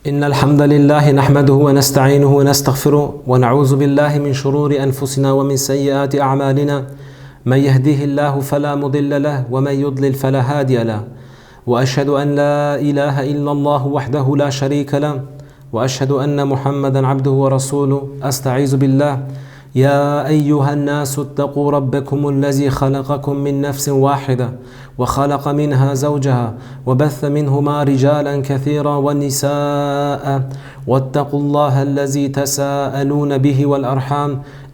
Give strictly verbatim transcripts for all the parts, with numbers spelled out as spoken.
إن الحمد لله نحمده ونستعينه ونستغفره، ونعوذ بالله من شرور أنفسنا ومن سيئات أعمالنا. من يهده الله فلا مضل له، ومن يضلل فلا هادي له. وأشهد أن لا إله إلا الله وحده لا شريك له، وأشهد أن محمدا عبده ورسوله. أستعيذ بالله. يا أيها الناس اتقوا ربكم الذي خلقكم من نفس واحدة وخلق منها زوجها وبث منهما رجالا كثيرا ونساء، واتقوا الله الذي تساءلون به والأرحام،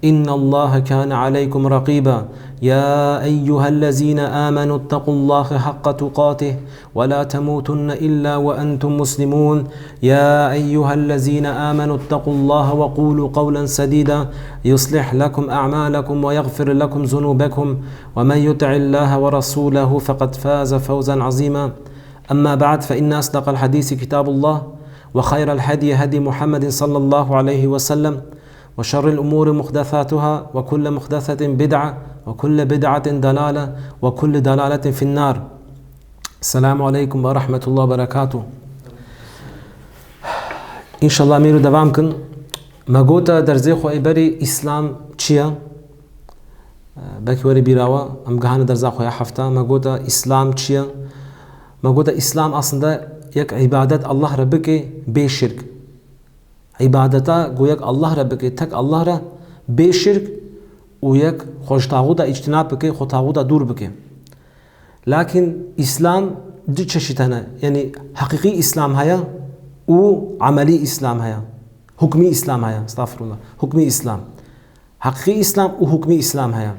إن الله كان عليكم رقيبا. يا أيها الذين آمنوا اتقوا الله حق تقاته ولا تموتن إلا وأنتم مسلمون. يا أيها الذين آمنوا اتقوا الله وقولوا قولا سديدا يصلح لكم أعمالكم ويغفر لكم ذنوبكم، ومن يطع الله ورسوله فقد فاز فوزا عظيما. أما بعد، فإن أصدق الحديث كتاب الله، وخير الهدي هدي محمد صلى الله عليه وسلم، وشر الأمور محدثاتها، وكل محدثة بدعة، وكل بدعة ضلالة، وكل ضلالة في النار. السلام عليكم ورحمة الله وبركاته. إن شاء الله، em ê devam kin. Me gota derzê xwe ê berî Îslam çi ye? Belkî were bîra we, em gihane derza xwe ya hefta. Me gota Îslam çi ye? Me gota Îslam aslında yek îbadet Allah re bike bê şirk. Îbadeta ku yek Allah re bike, tek Allah re, bê şirk û yek xwe ji taxûta îctinab bike, xwe taxûta dûr bike. Lakin Îslam du çeşît hene. Yanî heqîqî Îslam heye û emelî Îslam heye. Hukmî Îslam heye, estağfirullah. Hukmî Îslam. Heqîqî Îslam û hukmî Îslam heye.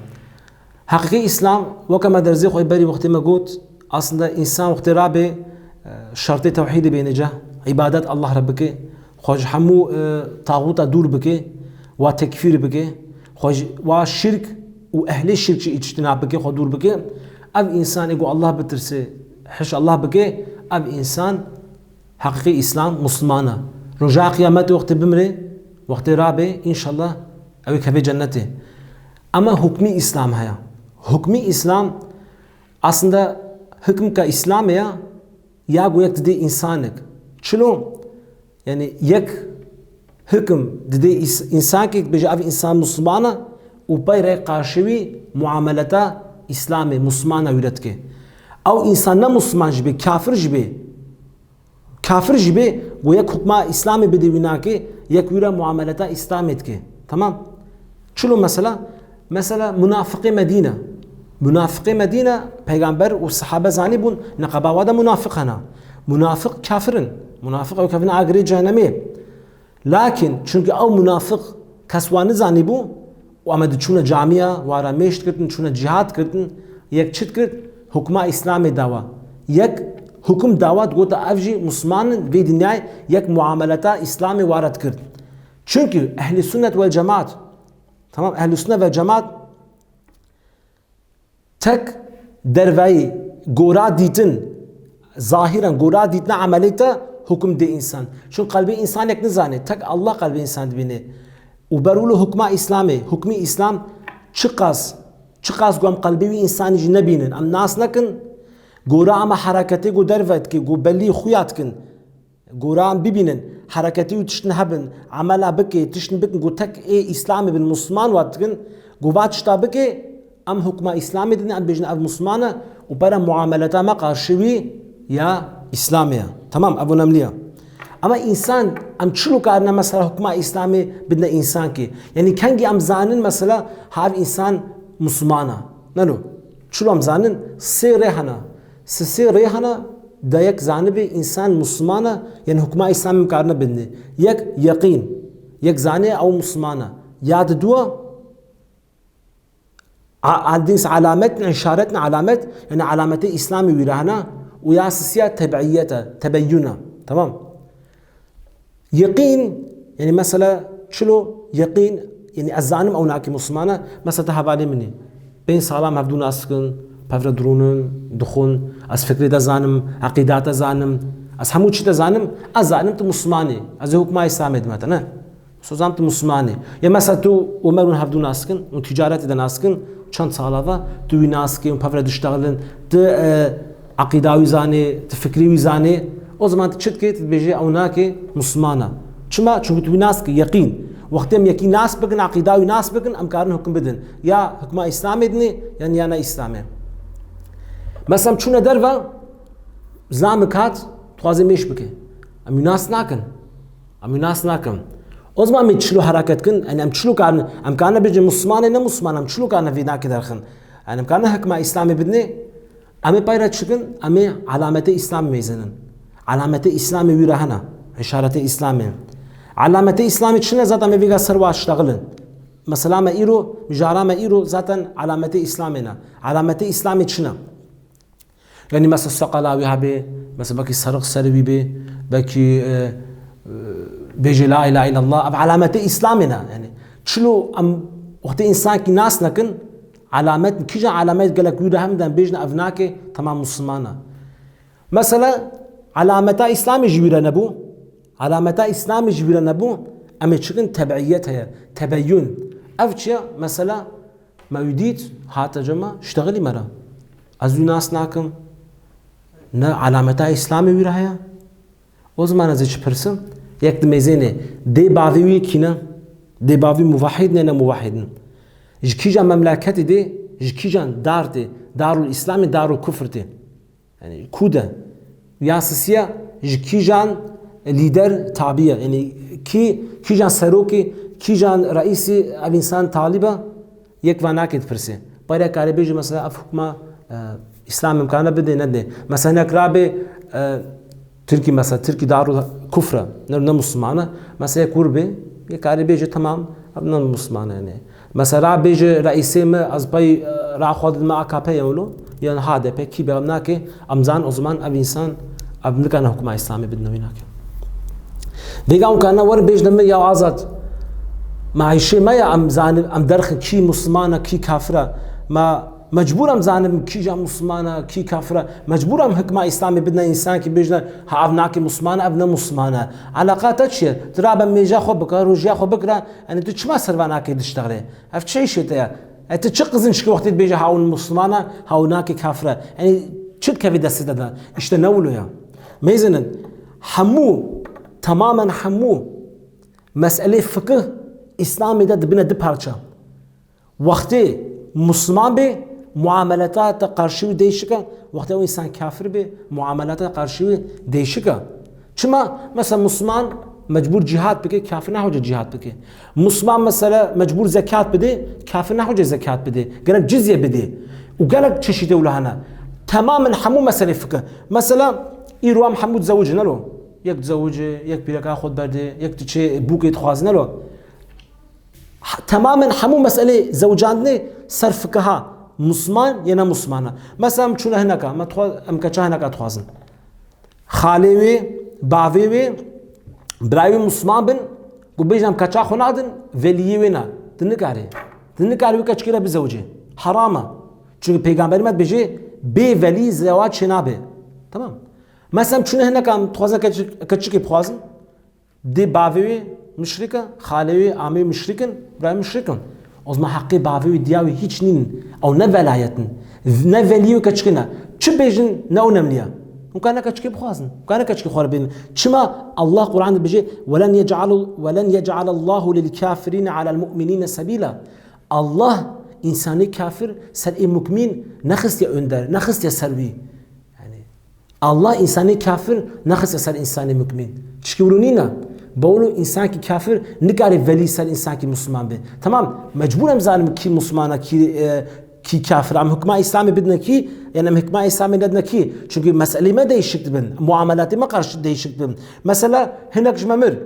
Heqîqî Îslam, weke me derzê xwe berî wextê me got, aslında însan wextê rabe, e, şertê tewhîdê bêne cih, îbadet Allah re bike, xwe ji hemû, e, taxûta dûr bike, wa tekfîr bike, xwe ji, wa şirk û ehlê şirk jî îctinab bike, xwe dûr bike. Ev însanê ku Allah bitirse, hiş Allah bike, ev însan heqîqî Îslam, Musliman e. Roja Qiyametê wextê bimre, wextê rabe, înşallah ew ê keve cennetê. Ama hukmî Îslam heye. Hukmî Îslam aslında hikmka Îslamê ya, ya ku yek didê însanek. Çilo? Yanî yek hikm didê îs-, însankê, bêje ev însan Musliman e û pey re qarşî wî muameleta Îslamê, Muslimana wî re dike. Ew însan ne Musliman jî bê, kafir jî bê, kafir jî bê, ku yek hukma Îslamê bidê wî nake, yek wî re muameleta Îslamê dike. Tamam? Çilo mesela? Mesela munafiqê Medîne. Munafiqê Medîne, peygamber û sahabe zanîbûn, neqeba wa de munafiq hene. Munafiq kafir in. Munafiq ew kevine agirê cehennemê. Lakin çunkî ew munafiq kes wan nizanîbû, û em diçûne camiya, wara mêş dikirtin, çûne cîhad kirtin, yek çi dikir? Hukma Îslamê dawa. Yek hukum dawa, digota ev jî Musliman in, vê dinyayê yek muameleta Îslamê wara dikir. Çunkî Ehlî Sunnet wel Cemaat, tamam, Ehlî Sunnet wel Cemaat tek derveyî gora dîtin, zahiren gora dîtina emelê te hukum dê însan. Çun qelbê însanek nizane, tek Allah qelbê însan dibîne. Û ber wilo hukma Îslamê, hukmî Îslam çiqas, çiqas ku em qelbê wî însanî jî nebînin, em nas nekin, gora ama hereketê ku derve dike, ku belî xuya dikin, gora em bibînin, hereketî û tiştin hebin, emela bike, tiştin bikin, ku tek ê Îslamê bin, Musliman wa dikin, ku va tişta bike, em hukma Îslamê didin, em bêjin ev Musliman e û bere muameleta me qarşî wî ya Îslamê ye. Tamam, ev önemli ye. Ama însan, em çilo karine mesela hukma Îslamê bidine însankê? Yanî kengî em zanin mesela ha ev însan Musliman e? Neno. Çilo em zanin? Sê rê hene. Sê, sê rê hene, da yek zanibê însan Musliman e, yanî hukma Îslamê em karine bidinê. Yek yeqîn. Yek zanê ew Musliman e. Ya diduwa, a-, a-, dîns alamet ne, îşaret ne, alamet, yanî alametê Îslamê wî re hene, û ya sisiya tebeiyet e, tebeyyun e. Tamam? Yeqîn, yanî mesela çilo yeqîn, yanî ez zanim ew nakî Musliman e, mesela te hevalê min î. Pênc sala em hevdû nas dikin, pevre dirûnin, dixwin, ez fikrê te zanim, eqîda te zanim, ez hemû çî te zanim, ez zanim tu Musliman î, ez ê hukma Îslamê dime te, ne? Sozan tu Musliman î. Ya mesela tu û Omer hûn hevdû nas dikin, hûn ticaretê de nas dikin, çend sala ve tu wî nas dikî, hûn pevre diştexilin, tu, e, eqîda wî zanî, tu fikrê wî zanî, O zaman tu çi dikê? Tu dibêjê ew nake Muslimana. Çima? Çunku tu wî nas dikî, yeqîn. Wextê em yekî nas bikin, eqîda wî nas bikin, em karin hukm bidin. Ya hukma Îslamê dinê, yan ya ne Îslamê. Mesela em çûne derve, zilamik hat, dixwaze mêş bike. Em wî nas nakin. Em wî nas nakin. O zaman em ê çilo hereket kin, yani em çilo karin, em karine bêjin Muslimanê ne Musliman, em çilo karine vê nake derxin. Yani em karine hukma Îslamê bidinê, Em ê pey re çikin, em ê alametê Îslamê mêzinin. Alametê Îslamê wî re hene. Îşaretê Îslamê. Alametê Îslamê çi ne? Zaten em ê vêga ser wa ştexilin. Mesela me îro, mijara me îro zaten alametê Îslamê ne. Alametê Îslamê çi ne? Yani mesela seqala wî hebe, mesela belkî serix ser wî bê, belkî, e, e, bêjê la ilahe illallah, ev alametê Îslamê ne. Yani çilo em wextê însankî nas nekin, Alamet, kîjan alamet gelek wî re hem den bêjin ev nake, tamam Muslimana. Mesela, alameta Îslamê jî wî re nebû. Alameta Îslamê jî wî re nebû. Em ê çikin tebeiyet heye, tebeyyun. Ev çi ye? Mesela, me wî dît, hate cema, ştexilî me re. Ez wî nas nakim. Ne alameta Îslamê wî re heye. O zaman ez ê çi pirsim? Yek dimêzênê, dê bavê wî kî ne? Dê bavî muvahhid ne, ne muvahhid in? Ji kîjan memleketê dê, ji kîjan dar tê? Darul Îslamê, Darul Kufr tê? Yani ku de? Ya sisiya ji kîjan lîder tabiye? Yani kî, kîjan serokê, kîjan reîsê ev însan talîbe? Yek va nake dipirsê. Peyre karê bêjî mesela ev hukma, e, Îslam imkana bidê, nedê. Mesela hinek rabê, e, Tirkî mesela, Tirkî darul kufre, ne, ne Muslimane. Mesela yek wir bê, yek karê bêjî tamam, ev ne Muslimane yani. Mesela rabêjî reîsê me, ez pey, e, raxwe didime A K P ye wilo, yan H D P, kî be em nake, em zan o zaman ev însan, ev nikane hukma Îslamê bidine wî nake. Vêga hûn karine werin bêjine min ya Azad. Me hişê me ya em zanin, em derxin kî Muslimana, kî kafira. Me mecbûr em zanin kîja Muslimana, kî kafira. Mecbûr em hikma Îslamê bidine însankî bêjine, ha ev nake Muslimana, ev ne Muslimana. Eleqa te çi ye? Tu rabe mêja xwe bike, rojiya xwe bikire, yani tu çima serva nake diştexile? Ev çi îşê te ye? E, tu çi qizinçkî wextê dibêje ha hûn Muslimana, ha hûn nake kafira? Yani çi dikevê destê te de? Îşte ne wilo ya. Mêzinin, hemû, tamamen hemû meselê fikih Îslamê de dibine du parça. Wextê Musliman bê, muameleta te qarşî wî değişik e. Wextê ew însan kafir bê, muameleta te qarşî wî değişik e. Çima? Mesela Musliman mecbûr cîhad bike, kafir nahewce cîhad bike. Musliman mesela mecbûr zekat bide, kafir nahewce zekat bide. Gerek cizye bide. Û gelek çeşîtê wilo hene. Temamen hemû meselê fikir. Mesela îro em hemû dizewicin, ne lo? Yek dizewicê, yek pîreka xwe berdê, yek diçê bûkê dixwazin, ne lo? Temamen hemû meselê zewicandinê ser fikiha Musliman ya ne Muslimana. Mesela em çûne hineka, em dixwa-, em keça hineka dixwazin. Xalê wê, bavê wê, birayê wê Musliman bin, ku bêjin em keça xwe nadin, veliyê wê ne. Tu nikarî. Tu nikarî wê keçikê re bizewicê. Heram e. Çünkü Pêgamberê me dibêje, bê velî zewac çênabe. Tamam. Mesela em çûne hineka em dixwazin keçik-, keçikê bixwazin. Dê bavê wê muşrik e, xalê wê, amê wê muşrik in, birayê muşrik in. O zaman heqê bavê wê, diya wê hîç nîn. Ew ne velayet in. Ne velî wê keçikê ne. Çi bêjin ne önemli ye. Hûn karine keçikê bixwazin. Hûn karine keçikê xwe re bênin. Çima Allah Quran dibêje, "Welen yec'al-, welen yec'alallahu lil kafirine alel mu'minine sebîla." Allah însanê kafir ser ê mukmîn nexistiye önder, nexistiye ser wî. Yani, Allah însanê kafir nexiste ser însanê mukmîn. Çikî wilo nîne. Bawlo însankî kafir nikare velî ser însankî Musliman be. Tamam, mecbûr em zanim kî Muslimana, kî, e, kî kafir. Em hikma Îslamê bidine kî, yani em hikma Îslamê nedine kî. Çünkü meselê me değişik dibin. Muamelatê me qarşı değişik dibin. Mesela hinek ji me mir.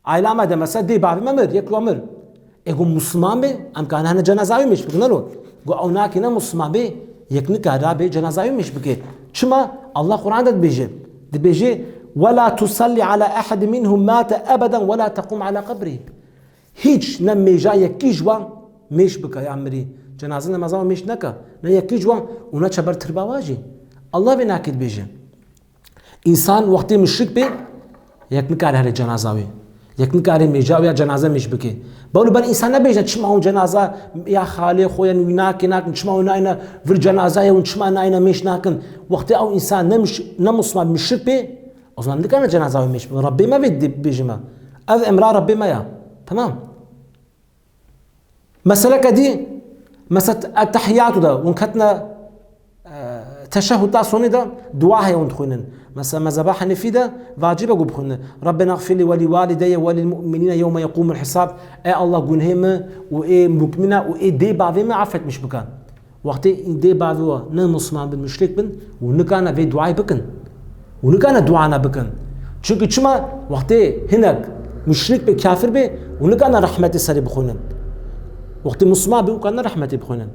Aîla me de mesela dê bavê me mir, yek wa mir. Ê ku Musliman be, em karine hene cenaza wî mêş bikin, ne lo? Ku ew nakê ne Musliman be, yek nikare rabe cenaza wî mêş bike. Çima? Allah Quran de dibêje. Dibêje, "Ve la tusalli ala ahad minhum mate ebeden ve la tequm ala qabrî." Hîç ne mêja yekî ji wan mêş bike ya mirî. Cenaze nemaza wan mêş neke. Ne yekî ji wan û ne çeber tirba wa jî. Allah vê nakê dibêje. Însan wextê muşrik bê, yek nikare here cenaza wê. Yek nikare mêja wê ya cenaze mêş bike. Bawlo ber însan nebêje, çima hûn cenaza ya xalê xwe yên wî nake, nakin, çima hûn nayne vir cenaza ye, hûn çima nayne mêş nakin? Wextê ew însan ne muş-, ne Musliman, muşrik bê, O zaman nikane cenaza wê mêş bikin. Rabbê me vê dê bêjime. Ev emra Rabbê me ya. Tamam. Meseleke dî, mesela et-, ettehiyatu da, hûn ketine, e, teşehhud da sonê de dua heye hûn dixwînin. Mesela mezheba Henefî de vacib e ku bixwînin. Rabbena gfirli ve li walideyye ve lil mu'minîne yewme yeqûmul hisab. Ey Allah, gunhê min û ê mukmina û ê dê bavê min afetmiş bike. Wextê dê bavê we ne Musliman bin, muşrik bin, û nikane vê duayê bikin. Û nikane duana bikin. Çünkü çima? Wextê hinek muşrik bê, kafir bê, û nikane rehmetê serê bixwînin. Wextê Musliman bê, û kane rehmetê bixwînin.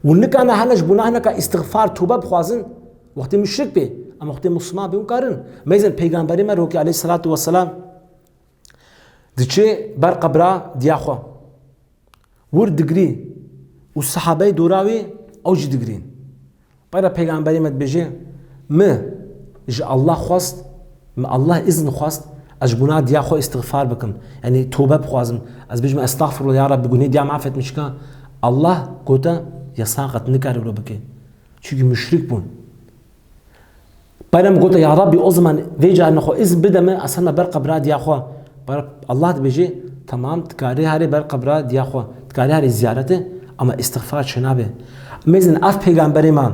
Û nikane hele ji bona hineka îstixfar, tobe bixwazin, wextê muşrik bê. Ama wextê Musliman bê, û karin. Meyzin Peygamberê me rokê aleyhissalatu vesselam diçê ber qebra diya xwe. Wir digirî û sehabeyê dora wê ew jî digirîn. Peyra Peygamberê me dibêje, mi ji Allah xwest, mi Allah izin xwest, ez ji bona diya xwe îstixfar bikim. Yanî tobe bixwazim. Ez bêjim, estexfirullah ya Rabbi, gunê diya min afetmiş ka. Allah gote, yasaq e, tu nikarî wilo bike. Çünkü muşrik bûn. Peyra min gote, ya Rabbî, o zaman vê carine xwe izin bide min, ez heme ber qebra diya xwe. Peyra Allah dibêje, tamam, dikarî herê ber qebra diya xwe, dikarî herê ziyaretê, ama îstixfar çênabe. Mêzin ev peygamberê me,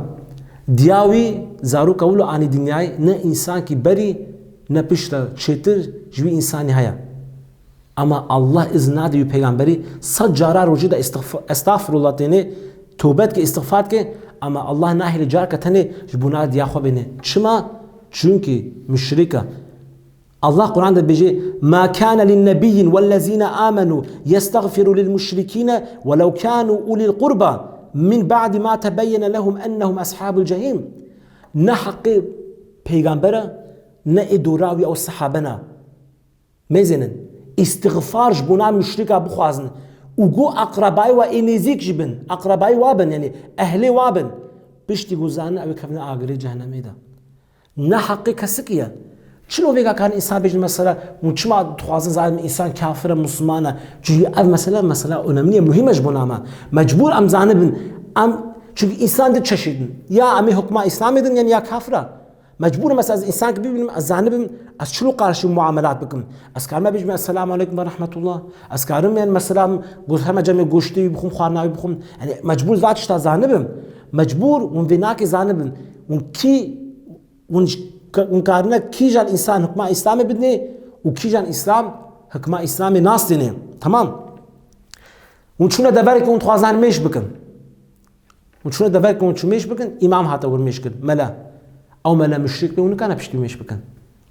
diya wî zaroka wilo anî dinyayê, ne însankî berî ne piştre çêtir ji wî însanî heye. Ama Allah izin nade wî peygamberî sed cara rojê de îstixfa-, estağfirullah têne, tobe dike, îstixfar dike, ama Allah nahêle careke tenê ji bona diya xwe bêne. Çima? Çünkü muşrik e. Allah Quran de dibêje, "Ma kana lin nebiyyin wellezina amanu yestagfiru lil muşrikine welev kanu ulil qurba min ba'di ma tebeyyene lehum ennehum ashabul cehim." Ne heqê peygamber e, ne ê dora wî ew sehabe ne. Mêzênin, îstixfar ji bona muşrika bixwazin û go aqrebayê wa ê nêzîk jî bin, aqrebayê wa bin, yanî ehlê wa bin, piştî ku zanin ew ê kevine agirê cehennemê de. Ne heqê kesikî ye. Çilo vêga karin însan bêjin mesela, hûn çima dixwazin zanin însan kafir e, Musliman e? Çünkü ev mesele, mesela önemli ye, muhîm e ji bona me. Mecbûr em zanibin, em, çünkü însan di çeşît in. Ya em ê hukma Îslamê din, yan ya kafir e. Mecbûr im, mesela ez însankî bibînim, ez zanibim, ez çilo qarşî muamelat bikim. Ez karim bêjim, "Esselamu aleykum ve rahmetullah." Ez karim, yani, mesela, goş-, heme cemê goştê wî bixwim, xwarina wî bixwim. Yani, mecbûr va tişta zanibim. Mecbûr hûn vê nakê zanibin. Hûn kî, hûn j-, hûn karine kîjan însan hukma Îslamê bidinê û kîjan Îslam hukma Îslamê nastêne. Tamam. Hûn çûne deverekê hûn dixwazin mêş bikin. Hûn çûne deverekê hûn çû mêş bikin, îmam hate wir mêş kir, mele. Ew mele muşrik bê, hûn nikane piştî mêş bikin.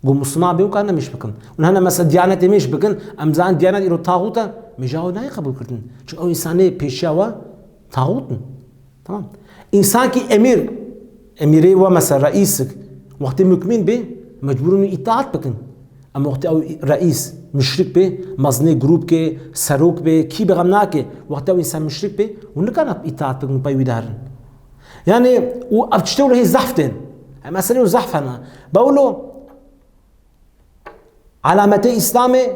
Ku Musliman bê, hûn karine mêş bikin. Hûn hene mesela Diyanetê mêş bikin, em zanin Diyanet îro taxût e, mêja we nayê qebûl kirin. Çünkü ew însanê pêşiya we taxût in. Tamam. Însankî emîr, emîrê we mesela reîsik, wextê mukmîn bê, mecbûr in îtaat bikin. Em wextê ew reîs muşrik bê, mezinê grûpkê, serok bê, kî bê xem nake, wextê ew însan muşrik bê, hûn nikane îtaat bikin, pey wî de herin. Yani, û ev tiştê wilo hê zehf tên. Em meselê û zehf hene. Be wilo, alametê Îslamê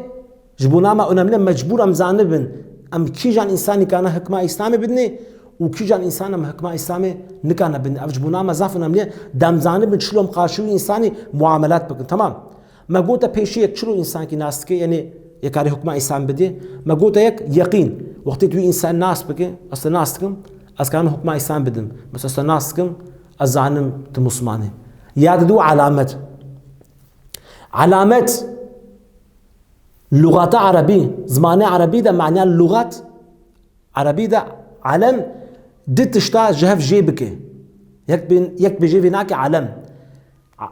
ji bona me önemli, mecbûr em zanibin, em kîjan însanî kane hikma Îslamê bidinê û kîjan însan em hikma Îslamê nikane bidinê. Ev ji bona me zaf önemli ye. Dem zanibin çilo em qarşî wî însanî muamelat bikin. Tamam. Me gote pêşî yek çilo însankî nas dike, yani yekarê hikma Îslam bidê. Me gote yek yeqîn. Wextê tu wî însan nas bike, ez te nas dikim, ez karim hikma Îslam bidim. Mesela ez te nas dikim, ez zanim tu Musliman î. Ya didu alamet. Alamet, lugata erebî, zimanê erebî de manya lugat, erebî de alem, di tişta ji hev jê bike. Yek bin, yek bêje vê nake alem. A-,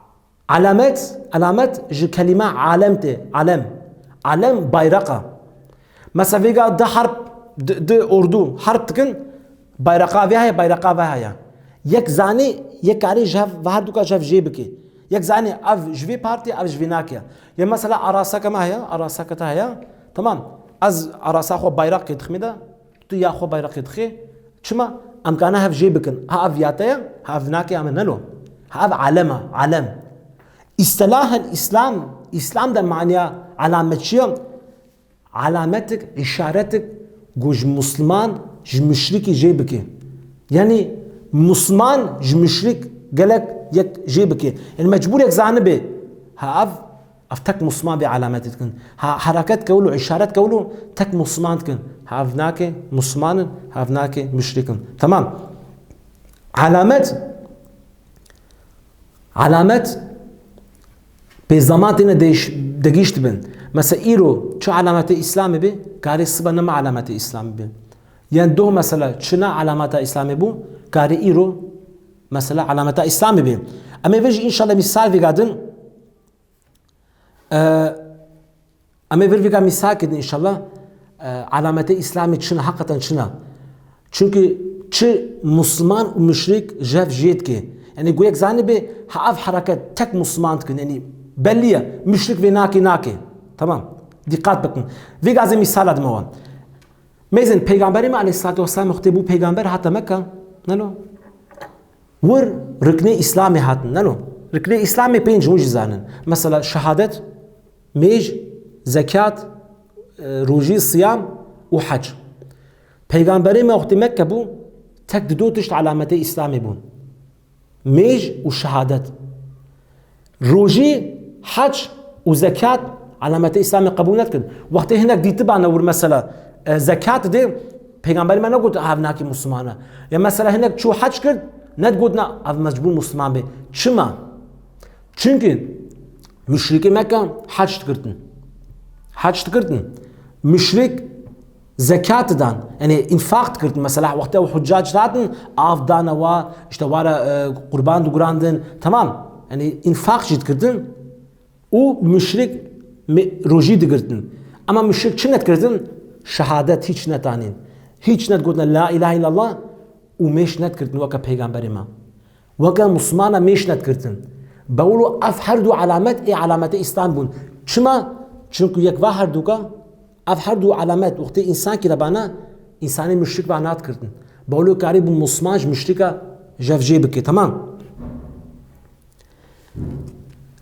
alamet, alamet ji kelîme alem tê, alem. Alem bayrak e. Mesela vêga di harp, di, di ordu harp dikin, bayraqa vê heye, bayraqa vê heye. Yek zanî, yek karê ji hev, ve her duka ji hev jê bike. Yek zanî ev ji vê partî, ev ji vê nake. Ya mesela arasake me heye, arasake te heye. Tamam. Ez arasa xwe bayraqê diximê de, tu ya xwe bayraqê dixê. Çima? Em kane hev jê bikin. Ha ev ya te ye, ha ev nake ya min nelo. Ha ev alem e, alem. Îstilahen Îslam, Îslam de manya alamet çi ye? Alametik, îşaretik ku ji Musliman, ji muşrikî jê bike. Yani Musliman ji muşrik gelek yek jê bike. Yani mecbûr yek zanibe. Ha ev, ev tek Musliman bê alametê dikin. Ha hereket kewlo, işaret kewlo, tek Musliman dikin. Ha ev nake Musliman in, ha ev nake müşrik in. Tamam. Alamet, alamet pê zaman têne değiş-, degîş dibin. Mesela îro çi alametê Îslamê bê, karê sibe nema alametê Îslamê bê. Yan doh mesela çi na alameta Îslamê bû, karê îro mesela alameta Îslamê bê. Em ê vê jî înşallah mîsal vêga din. Ee, Em ê vir vêga mîsal kidin înşallah. Ee, alametê Îslamê çi ne, heqeten çi ne. Çunkî çi Musliman û müşrik jev jê dike. Yanî gu yek zanî bê, ha ev hereket tek Musliman dikin. Yanî bellî ye, müşrik vê nakê, nakê. Tamam. Dîqat bikin. Vêga ez ê mîsala dime we. Mêzin, Peygamberê me aleyhissalatu vesselam wextê bû peygamber hate Mekka. Neno? Wir riknê Îslamê hatin, neno? Riknê Îslamê pênc hûn jî zanin. Mesela şehadet, mêj, zekat, e, rojî, siyam û hec. Peygamberê me wextê Mekke bû, tek di do tişt alametê Îslamê bûn. Mêj û şehadet. Rojî, hec û zekat alametê Îslamê qebûl nedikin. Wextê hinek dîtibane wir mesela, e, zekat dê, Peygamberê me negot, "Ev nakî Musliman e." Ya mesela hinek çû hec kir, nedigot, "Na, ev mecbûr Musliman bê." Çima? Çunkî müşrikê Mekke hec dikirtin. Hec dikirtin. Müşrik zekat didan, yanî înfaq dikirtin. Mesela wextê ew huccac dihatin, av dane wa, işte wara, e, qurban digurandin. Tamam. Yanî înfaq jî dikirtin. Û müşrik me-, rojî digirtin. Ama müşrik çi nedikirtin? Şehadet hîç netanîn. Hîç nedgotine la ilahe illallah û mêş nedikirtin weke peygamberê me. Weke Muslimana mêş nedikirtin. Bawlo ev her du alamet ê alametê Îslam bûn. Çima? Çunkî yek va her duka, ev her du alamet wextê însan kî de bana, însanê müşrik va nadikirtin. Bawlo karî bû Musliman ji müşrika jev jê bike. Tamam.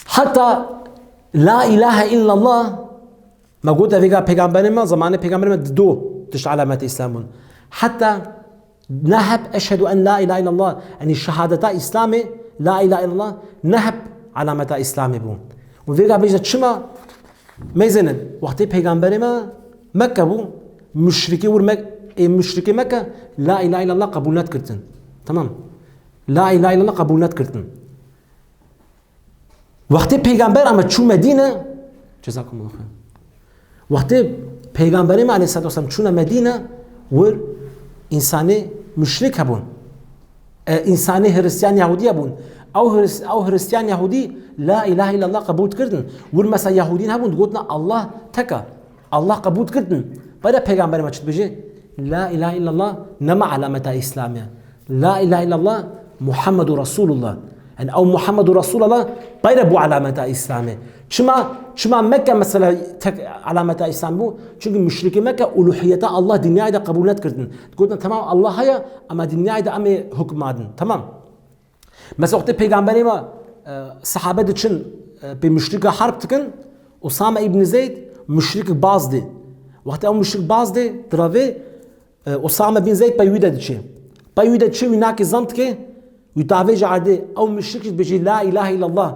Heta la ilahe illallah, me gote vêga peygamberê me, zamanê peygamberê me di do tişt alametê Îslam bûn. Heta ne heb eşhedû en la ilahe illallah, yanî şehadeta Îslamê, la ilahe illallah, ne heb alameta Îslamê bû. Û vêga bêje çima? Mêzênin, wextê peygamberê me Mekke bû, müşrikê wir Mek-, ê müşrikê Mekke la ilahe illallah qebûl nedikirtin. Tamam. La ilahe illallah qebûl nedikirtin. Wextê peygamber ama çû Medîne, cezakumullah xeyr. Wextê peygamberê me aleyhissalatu vesselam çûne Medîne, wir însanê müşrik hebûn. E, însanê Hristiyan Yahudî hebûn. Ew Hris-, ew Hristiyan Yahudî la ilahe illallah qebûl dikirdin. Wir mesela Yahudîn hebûn, digotina Allah tek e. Allah qebûl dikirdin. Peyda peygamberê me çi dibêje? La ilahe illallah nema alameta Îslamê. La ilahe illallah Muhammedu Resulullah. Yani ew Muhammedu Resulullah peyre bû alameta Îslamê. Çima, çima Mekke mesela tek alameta Îslam bû? Çünkü müşrikê Mekke uluhiyeta Allah dinyayê de qebûl nedikirtin. Digotin, tamam, Allah heye, ama dinyayê de em ê hukma din. Tamam. Mesela wextê peygamberê me, e, sahabe diçin, e, pê müşrika harp dikin, Usame ibn Zeyd müşrik baz dê. Wextê ew müşrik baz dê, diravê, e, Usame bin Zeyd pey wî de diçê. Pey wî de diçê, wî nakê zam dike, wî davêje erdê, ew müşrik jî dibêjê, "La ilahe illallah."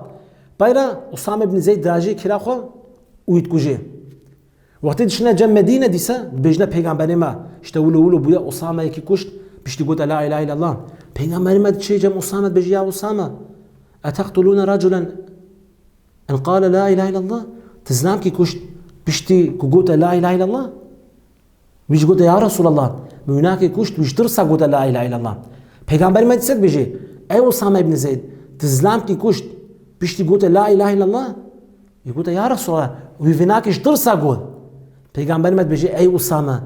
Peyra Usame bin Zeyd dirajê kira xwe û wî dikujê. Wextê diçine cem Medîne dîse, dibêjine peygamberê me, işte wilo wilo bûye, Usame yekî kuşt, piştî gote la ilahe illallah. Peygamberê me diçê cem Usame dibêje, ya Usame, eteqtulûne raculen en qale la ilahe illallah? Ti zilamkî kuşt, piştî ku gote la ilahe illallah? Wî jî gote, ya Resulallah, min wî nakê kuşt, wî ji tirsa gote la ilahe illallah. Peygamberê me dîse dibêje, ey Usame ibn Zeyd, ti zilamkî kuşt, piştî gote la ilahe illallah? Wî gote, ya Resulallah, wî vê nakê ji tirsa got. Peygamberê me dibêje, ey Usame,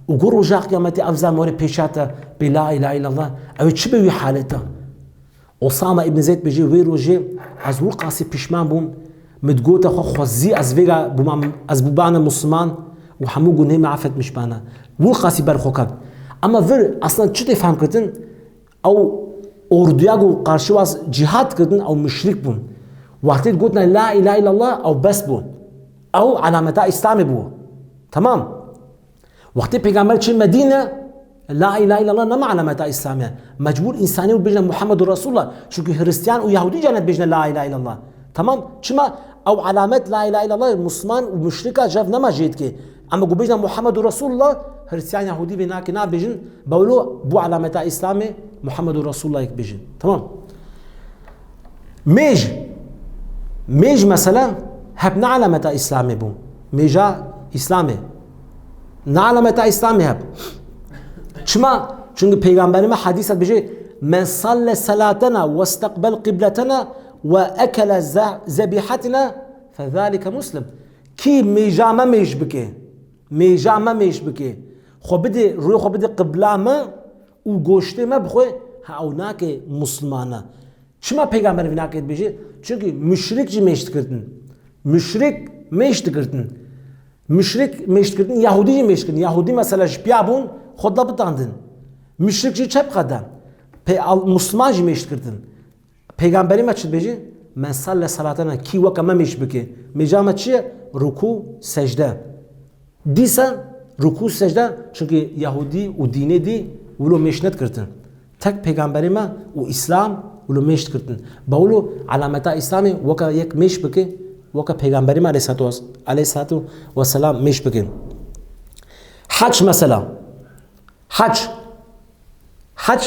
û gur roja qiyametê ev zam were pêşa te bê la ilahe illallah, ew ê çi be wî haleta? Osama ibn Zeyd bêje, wê rojê ez wilqasî pişman bûm, min digote xwe xwezî ez vêga bûma, ez bûbane Musliman û hemû gunhê me efetmiş bane. Wilqasî ber xwe ket. Ema vir, aslan çi tê fehm kirin? Ew orduya ku qarşî wan cîhad kirin, ew müşrik bûn. Wextê gotine la ilahe illallah, ew bes bû. Ew alameta Îslamê bû. Tamam. Wextê peygamber çi Medîne, la ilahe illallah nema alameta Îslamê. Mecbûr însanê û bêjine Muhammedur Resulullah. Çünkü Hristiyan û Yahudî canet bêjine la ilahe illallah. Tamam. Çima? Ew alamet la ilahe illallah, Musliman û muşrika cev nema jê dike. Ama ku bêjin Muhammedur Resulullah, Hristiyan Yahudî vê nake nabêjin, bawlo bu alameta Îslamê Muhammedur Resulullah yek bêjin. Tamam. Mêj. Mêj mesela hep ne alameta Îslamê bû. Mêja Îslamê. Ne alameta Îslamê hep. Çima? Çünkü Peygamberime hadîsa dibêje, "Men salle salatena ve isteqbel qibletena ve ekele ze-, zebihatina fezalike muslim." Kî mêja me mêj bike, mêja me mêj bike, xwe bide, rûyê xwe bide qibla me û goştê me bixwe, ha ew nake Muslimana. Çima Peygamber vî nake dibêje? Çünkü müşrik jî mêj dikirtin. Müşrik mêj dikirtin. Müşrik mêj dikirtin, Yahudî jî mêj dikirtin. Yahudî mesela ji piya bûn, xwe da bitandin. Müşrik jî çep qede. Pe-, al-, Musliman jî mêj dikirtin. Peygamberî me çi dibêje? "Men salle salatena", kî weke me mêj bike. Mêja me çi ye? Rukû, secde. Dîsa rukû, secde, çünkü Yahudî û dînê dî wilo mêj nedikirtin. Tek Peygamberî me û Îslam wilo mêj dikirtin. Bawlo alameta Îslamê weke yek mêj bike, weke Peygamberî me aleyhissalatu wes-, aleyhissalatu vesselam mêj bike. Hac mesela. Hac. Hac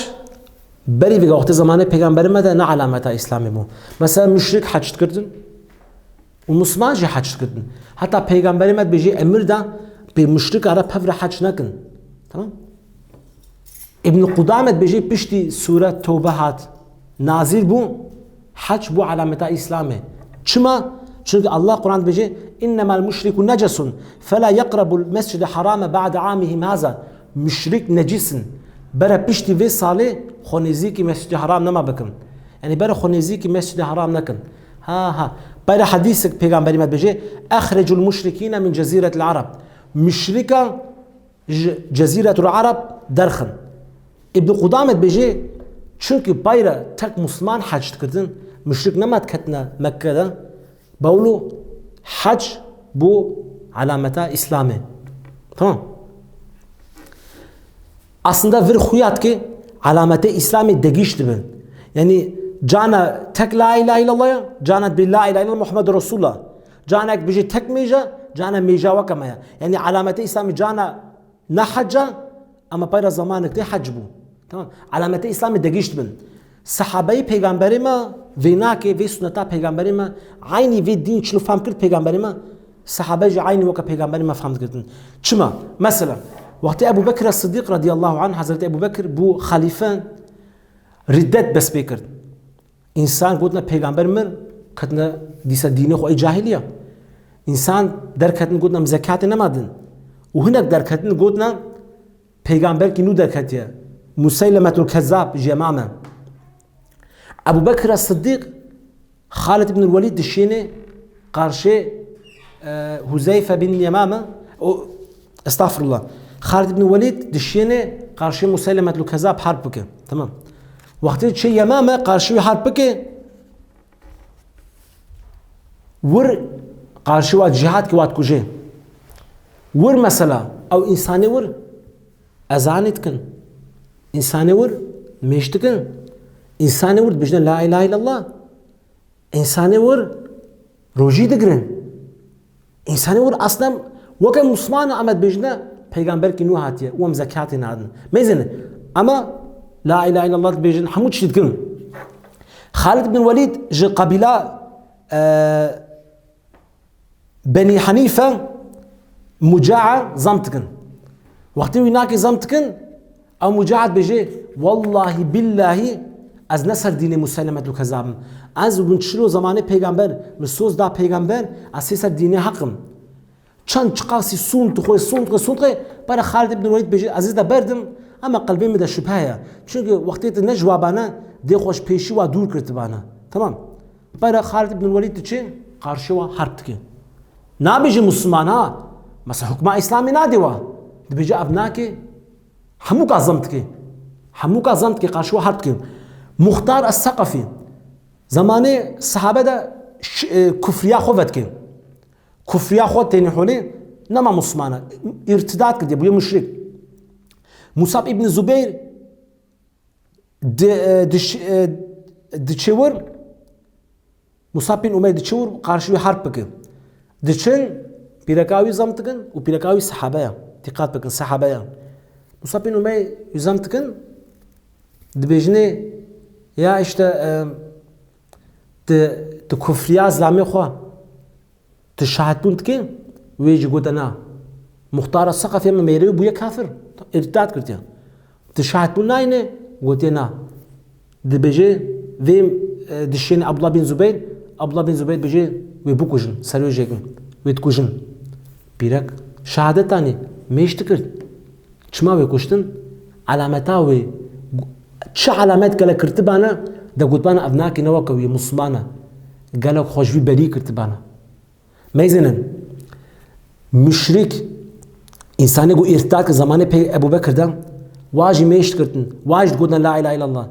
berî vêga wextê zemanê Peygamberî me de ne alameta Îslamê bû. Mesela müşrik hac dikirtin û Musliman jî hac dikirtin. Heta Peygamberî me dibêje emir da pê müşrika re pev re hac nekin. Tamam? Îbn Qudame dibêje piştî sûre Tewbe hat nazil bû, hac bû alameta Îslamê. Çima? Çünkü Allah Quran dibêje, "İnnemel müşriku necesun, fela yeqrebul mescide harame ba'de amihim haza." Müşrik necis in. Bere piştî vê salê xwe nêzîkî Mescid-i Haram nema bikin. Yani bere xwe nêzîkî Mescid-i Haram nekin. Ha, ha. Bere hadîsek Peygamberî me dibêje, "Ehrecul muşrikîne min ceziretil Arab." Müşrika ji Cezîretul Arab derxin. Îbn Qudame dibêje, çünkü payre tek Musliman hac dikirtin, müşrik nema diketine Mekke de, bawlo hac bû alameta Îslamê. Tamam. Aslında vir xuya dike alametê Îslamê degîş dibin. Yani cana tek la ilahe illallah ya, cana dibê la ilahe illallah Muhammedur Resulullah. Cana ek bêje tek mêja, cana mêja weke me ya. Yani alametê Îslamê cana ne hecca, ama payra zamanek tê hec bû. Tamam. Alamete Îslamê degîşt bin. Sahabeyî peygamberê me vê nake, vê suneta peygamberê me, eynî vê dîn çilo fam kir peygamberê me, sahabe jî eynî weke peygamberê me fam dikirtin. Çima? Mesela, wextê Ebu Bekir Siddiq radiyallahu anh, Hazreti Ebu Bekir bû xalîfe, riddet bes pê kir. Însan gotina pêgamber mir, ketine dîsa dînê xwe ê cahiliya. Însan derketin gotina min zekatê nema din. Û hinek derketin gotina pêgamberkî nû derketiye. Museylemetul Kezzab ji Yemame. Ebu Bekir Siddiq, Xalid ibn Welîd dişêne qarşê, e, Huzeyfe bin Yemame, o, estağfurullah. Xalid ibn Welîd dişêne qarşê Museylemetul Kezzab harp bike. Tamam. Wextê çê Yemame qarşê wî harp bike, wir qarşê wa cihad ki wa dikuje. Wir mesela, ew însanê wir ezanê dikin. Însanê wir mêj dikin. Însanê wir dibêjine la ilahe illallah. Însanê wir rojî digirin. Însanê wir aslem weke Muslimana em dibêjine peygamberkî nû hatiye û em zekatê nadin. Mêzin, ama la ilahe illallah dibêjin, hemû tiştî dikin. Xalid bin Welîd ji qebîla, e, Benî Henîfe Mucaa zam dikin. Wextê wî nakê zam dikin, ew Mucaa dibêje, "Wallahî billahî ez ne ser dînê Museylemetul Kezzab im. Ez bin çilo zemanê peygamber, min soz da peygamber, ez sê ser dînê heq im." Çend çiqasî sûnd dixwe, sûnd dixwe, sûnd dixwe, pere Xalid ibn Welîd dibêje, "Ez ê de berdim, ama qelbê min de şübhe ye. Çünkü wextê tu ne ji wa bane, dê xwe ji pêşî wa dûr kir tu bane." Tamam. Pere Xalid ibn Welîd diçe, qarşê wa harp dike. Nabêje Musliman ha. Mesela hukma Îslamê nadê wa. Dibêje ev nake, hemû ka zam dike. Hemû ka zam dike, qarşê wa harp dike. Muxtar Es-Seqefî. Zemanê sahabe de ş-, e, kufriya xwe vedike. Kufriya xwe têne holê, nema Muslimana. Îrtidat kiriye, bûye muşrik. Musab ibn Zubeyr di, e, diş-, e, diçe wir, Musab bin Umeyr diçin û qarşî wî harb bikin. Diçin, pîreka wî zam dikin û pîreka wî sehabe ye. Dîqat bikin, sehabe ye. Musab bin Umeyr wî zam dikin, dibêjinê, ya işte, e, tu, tu kufriya zilamê xwe, tu şahidbûn dikî? Wê jî gote na. Muxtara Seqefê me mêrê wî bûye kafir. Îrtidad kiriye. Tu şahidbûn nayîne? Gotiye na. Dibêje, vê, e, dişên Abdullah bin Zubeyr, Abdullah bin Zubeyr dibêje, wê bikujin, ser wê jêkin, wê dikujin. Pîrek şehadet danî, mêj dikir. Çima wê kuştin? Elameta wê, çi elamet gelek kirtibana, de gotbana ev nakê ne weke wî, Muslimana. Gelek xwe ji wî berî kirtibana. Meyzênin, müşrik, însanê ku îrtidad kir zamanê pey Ebu Bekir de, wa jî mêj dikirtin, wa jî digotin la ilahe illallah.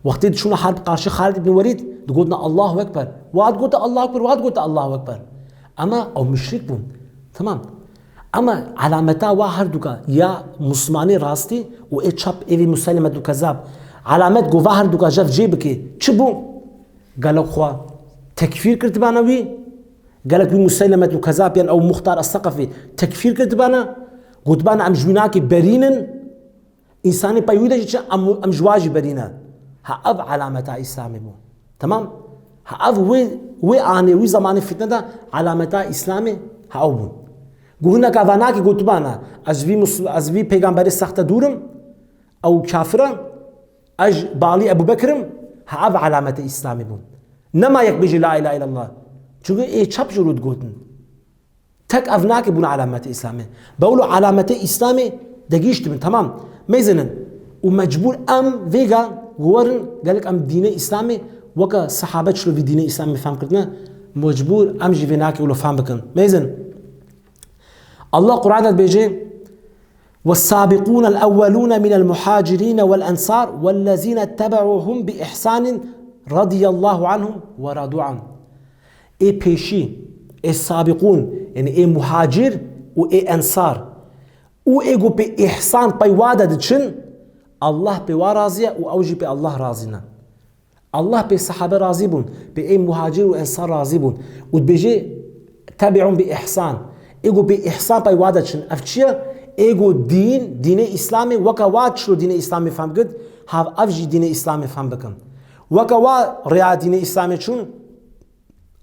Wextê diçûna harb qarşî Xalid ibn Welîd, digotin Allahu Ekber. Wa digotin Allahu Ekber, wa digotin Allahu Ekber. Ama ew müşrik bûn. Tamam. Ama elameta wa herduka ya Muslimanê rastî û ê çap êvî Museylemetul Kezab. Elamet ku va herduka jev cê bike. Çi bû? Gelek xwe tekfîr kirtibana wî. Gelek wî Museylemetul Kezab yan ew Muxtar Es-Seqefî tekfîr kirtibana. Gotibana em ji wî nakê berî nin. Însanê pey wî de jî çi em, em ji wa jî berî ne. Ha ev elameta Îslamê bû. Tamam? Ha ev wê, wê anê, wî zamanê fitne de elameta Îslamê ha ew bûn. Ku hineka va nakê gotibana, ez vî Mus-, ez vî peygamberê sexte dûr im, ew kafir e, ez balî Ebu Bekir im, ha ev elameta Îslamê bûn. Nema yek bêje la ilahe illallah. Çunku ê çap ji rû digotin. Tek ev nake bûna elameta Îslamê. Bewlo elameta Îslamê degîştibin, tamam. Meyzênin. Û mecbûr em vêga werin gelek em dînê Îslamê weke sehabe çilo vî dînê Îslamê fehm kirtine. Mecbûr em jî vê nake wilo fehm bikin. Meyzin. Allah Qur'an de dibêje, والسابقون الأولون من المهاجرين والأنصار والذين اتبعوهم بإحسان رضي الله عنهم ورضوا عنه. Ê pêşî, ê sabîqûn, yanî ê muhacir û ê ensar û ê ku pê îhsan pey wa de diçin, Allah pê wa razî ye û ew jî pê Allah razî ne. Allah pê sehabe razî bûn, pê ê muhacir û ensar razî bûn. Û dibêje, tebi'ûn bi îhsan. Ê ku pê îhsan pey wa de çin. Ev çi ye? Ê ku dîn, dînê Îslamê weke wa çilo dînê Îslamê fehm kir, ha ev jî dînê Îslamê fehm bikin. Weke wa rêya dînê Îslamê çûn,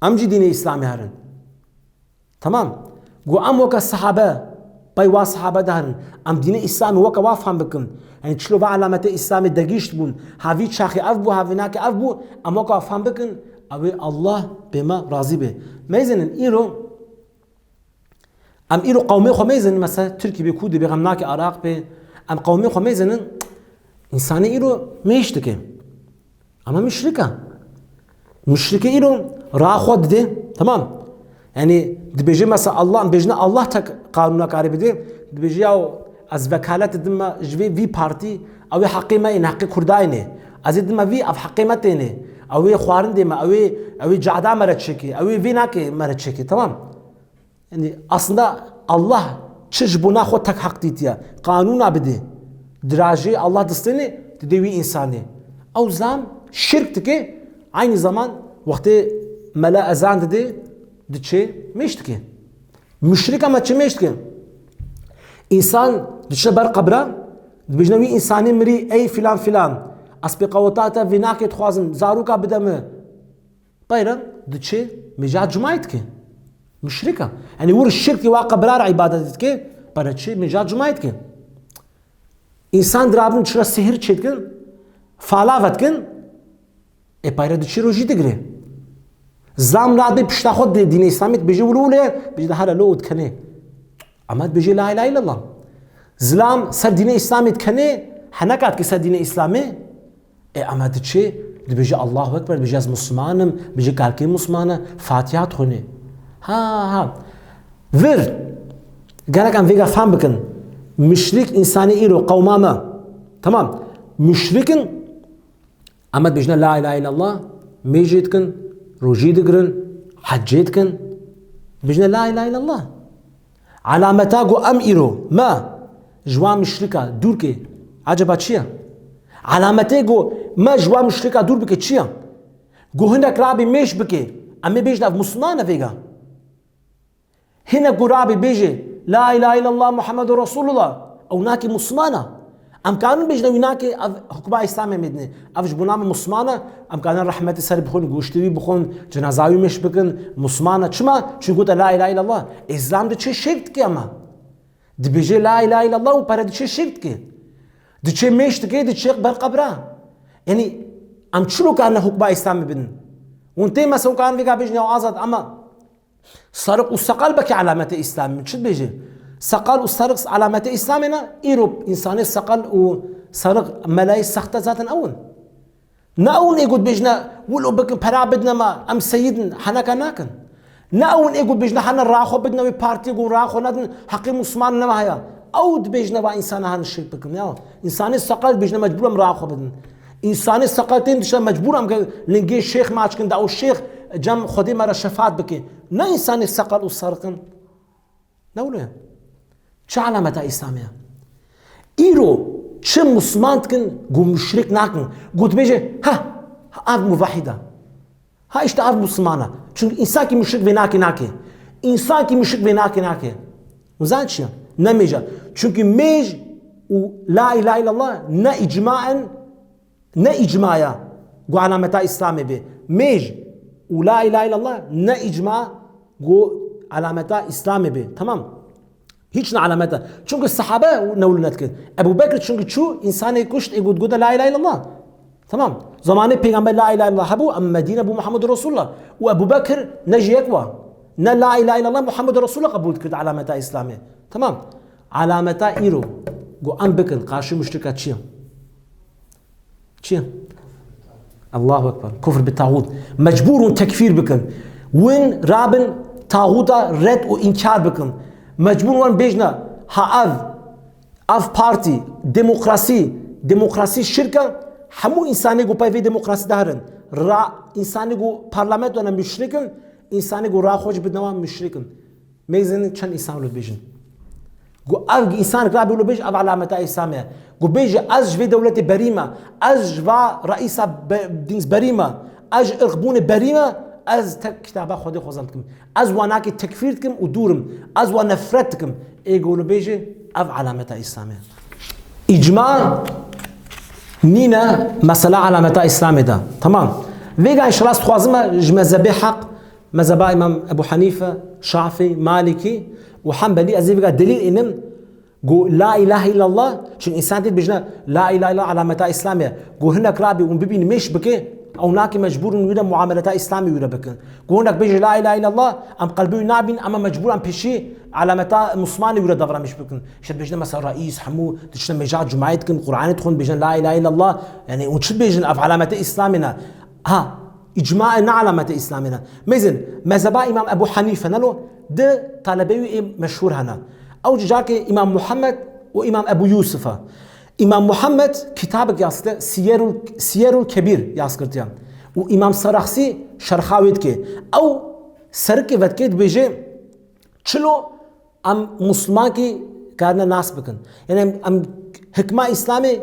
em jî dînê Îslamê herin. Tamam. Ku em weke sehabe, pey wa sehabe de herin. Em dînê Îslamê weke wa fehm bikin. Yanî çilo va elamete Îslamê degîşt bûn. Ha vî çaxê ev bû, ha vî nakê ev bû. Em weke wa fehm bikin. Ew ê Allah pê me razî be. Meyzênin îro, em îro qewmê xwe meyzênin, mesela Tirkî bê, Kurdî bê, xem nakê Iraq bê. Em qewmê xwe meyzênin. Însanê îro mêj dike. Ama müşrik e. Müşrikê îro ra xwe dide. Tamam. Yanî dibêje mesela Allah, em bêjine Allah tek qanûna karê bide. Dibêje ya ez vekalet dime ji vê vî partî, ew ê heqê me ên, heqê Kurdayê nê. Ez ê dime vî, ev heqê me têne. Ew ê xwarin dê me, ew ê, ew ê cada me re çêke, ew ê vê nake me re çêke. Tamam. Yanî aslında Allah çi ji bona xwe tek heq dîtiye. Qanûna bidê. Dirajê Allah distêne, didê wî însanê. Ew zam şirk dike, aynî zaman wextê mela ezan didê, diçê mêj dike. Müşrik ama çi mêj dike? Însan diçe ber qebra, dibêjne wî însanê mirî, ey filan filan, ez pê qeweta te vê nakê dixwazim, zaroka bide min. Peyre diçe mêja cumayê dike. Müşrik e. Yanî wir şirkê wa qebra re îbadet dike, peyre çi mêja cumayê dike. Însan dirabin çira sihir çêdikin, fala vedikin, ê peyre diçe rojî digire. Zilam radê pişta xwe dê dînê Îslamê dibêje wilo wile, bêje de here lo û dikenê. Ama dibêje la ilahe illallah. Zilam ser dînê Îslamê dikenê, heneka dike ser dînê Îslamê, Ê, ama diçe, dibêje Allahu Ekber, dibêje ez Musliman im, dibêje kalkê Musliman e, Fatiha dixwîne. Ha, ha. Vir, gerek em vêga fehm bikin. Müşrik însanê îro qewma me. Tamam. Müşrik in, ama dibêjine la ilahe illallah, mêjê dikin, rojî digirin, hecê dikin. Dibêjine la ilahe illallah. Elameta ku em îro me ji wan müşrika dûr ke, eceba çi ye? Elametê ku me ji wan müşrika dûr bike çi ye? Ku hinek rabê mêj bike, Em ê bêjin ev Musliman e vêga. Hinek ku rabê bêje, "La ilahe illallah Muhammedur Resulullah", ew nake Musliman e. Em karin bêjin wî nake ev hukma Îslamê me dinê. Ev ji bo name Musliman e, em karin rehmetê ser bixwin, goştê wî bixwin, cenaza wî mêş bikin, Musliman e. Çima? Çünkü gote, "La ilahe illallah." Îslam diçe şirk dike ama. Dibêje, "La ilahe illallah" û pere diçe şirk dike. Diçe mêş dike, diçe ber qebra. Yanî, em çilo karine hukma Îslamê bidin? Hûn tê mesela hûn karin vêga bêjin ya Azad, ama Sariq û seqal belkî alamete Îslamê min. Çi dibêje? Seqal û sariq alamete Îslamê ne? Îro însanê seqal û sariq melayê sexte zaten ew in. Ne ew in ê ku dibêjne, "Wilo bikin, pera bidine me, em seyid in", heneka nakin. Ne ew in ê ku dibêjne, "Hene raxwe bidine wê partiyê ku raxwe nedin, heqê Musliman ne me heye." Ew dibêjne, "Va însana hene şirk bikin." Ya, însanê seqal dibêjne, "Mecbûr em raxwe bidin." Însanê seqal tên dişe mecbûr em ke lingê şêx maç kin, da o şêx cem Xwedê me re şefaat bike. Ne însanê seqal û sariq in. Ne wilo ye. Çi alameta Îslamê ye? Îro çi Musliman dikin ku muşrik nakin. Ku dibêje, "Ha, ev muvahîd e. Ha, işte ev Musliman e." Çünkü însankî muşrik vê nake nake. Însankî muşrik vê nake nake. Hûn zanî çi ye? Ne mêj e. Çünkü mêj û la ilahe illallah ne îcmaen, ne îcmaya ku alameta Îslamê bê. Mêj û la ilahe illallah ne îcma ku alameta Îslamê bê. Tamam. Hiç ne alameta. Çünkü sahabe ne wilo nedikin. Ebu Bekir çünkü çû, însanê kuşt, ê got, gote, "La ilahe illallah." Tamam. Zamanê pêgamber la ilahe illallah hebû, em Medîne bû Muhammedur Resulullah. Û Ebu Bekir ne ji yek wa. Ne la ilahe illallah Muhammedur Resulullah qebûl dikir di alameta Îslamê. Tamam. Alameta îro ku em bikin qarşî muşrika çi ye? Çi? Allahu Ekber. Kufr bi tağut. Mecbûr hûn tekfîr bikin. Win rabin tağuta red û înkar bikin. Mecbûr wan bêjne, ha ev, ev partî, demokrasî, demokrasî şirk e, hemû însanê ku pey vê demokrasî de herin. Ra, însanê ku parlamento ne muşrik in, însanê ku raxwe jî bidine wan muşrik in. Mêzin çend însan wilo dibêjin. Ku ev însan rabê wilo bêje, ev alameta Îslamê ye. Ku bêje, "Ez ji vê dewletê berî me, ez ji va reîsa be-, dîns berî me, ez ji irqbûnê berî me, ez tek kitaba Xwedê xwezan dikim. Ez wa nakê tekfîr dikim û dûr im. Ez wa nefret dikim." Ê ku wilo bêje, ev alameta Îslamê ye. Îcma nîne mesela alameta Îslamê de. Tamam. Vêga înşallah dixwazim ji mezhebê heq, mezheba Îmam Ebu Hanife, Şafî, Malikî û Hembelî, ez ê vêga delîl înim, ku la ilahe illallah, çünkü însan tê dibêjne, la ilahe illallah alameta Îslamê ye. Ku hinek rabê û bibîn mêş bike, ew nake mecbûr in wî re muameleta Îslamê wî re bikin. Ku hinek bêje la ilahe illallah, em qelbê wî nabîn, ama mecbûr em pêşî alameta Muslimanê wî re davranîş bikin. Îşte dibêjne mesela reîs, hemû diçine mêja cumayê dikin, Qur'anê dixwin, dibêjne la ilahe illallah. Yani hûn çi dibêjin, ev alameta Îslamê ne. Ha, îcmaê ne alameta Îslamê ne. Mêzin, mezheba Îmam Ebu Hanife ne lo, di talebeyê wî ê meşhûr hene. Ew carkê Îmam Muhammed û Îmam Ebu Yusuf e. Îmam Muhammed kitabek yaz kirtiye, Siyerul, Siyerul Kebîr yaz kirtiye. Û Îmam Seraxsî şerxa wê dike. Ew serikê vedike dibêje, çilo em Muslimankî karine nas bikin. Yani em, em hikma Îslamê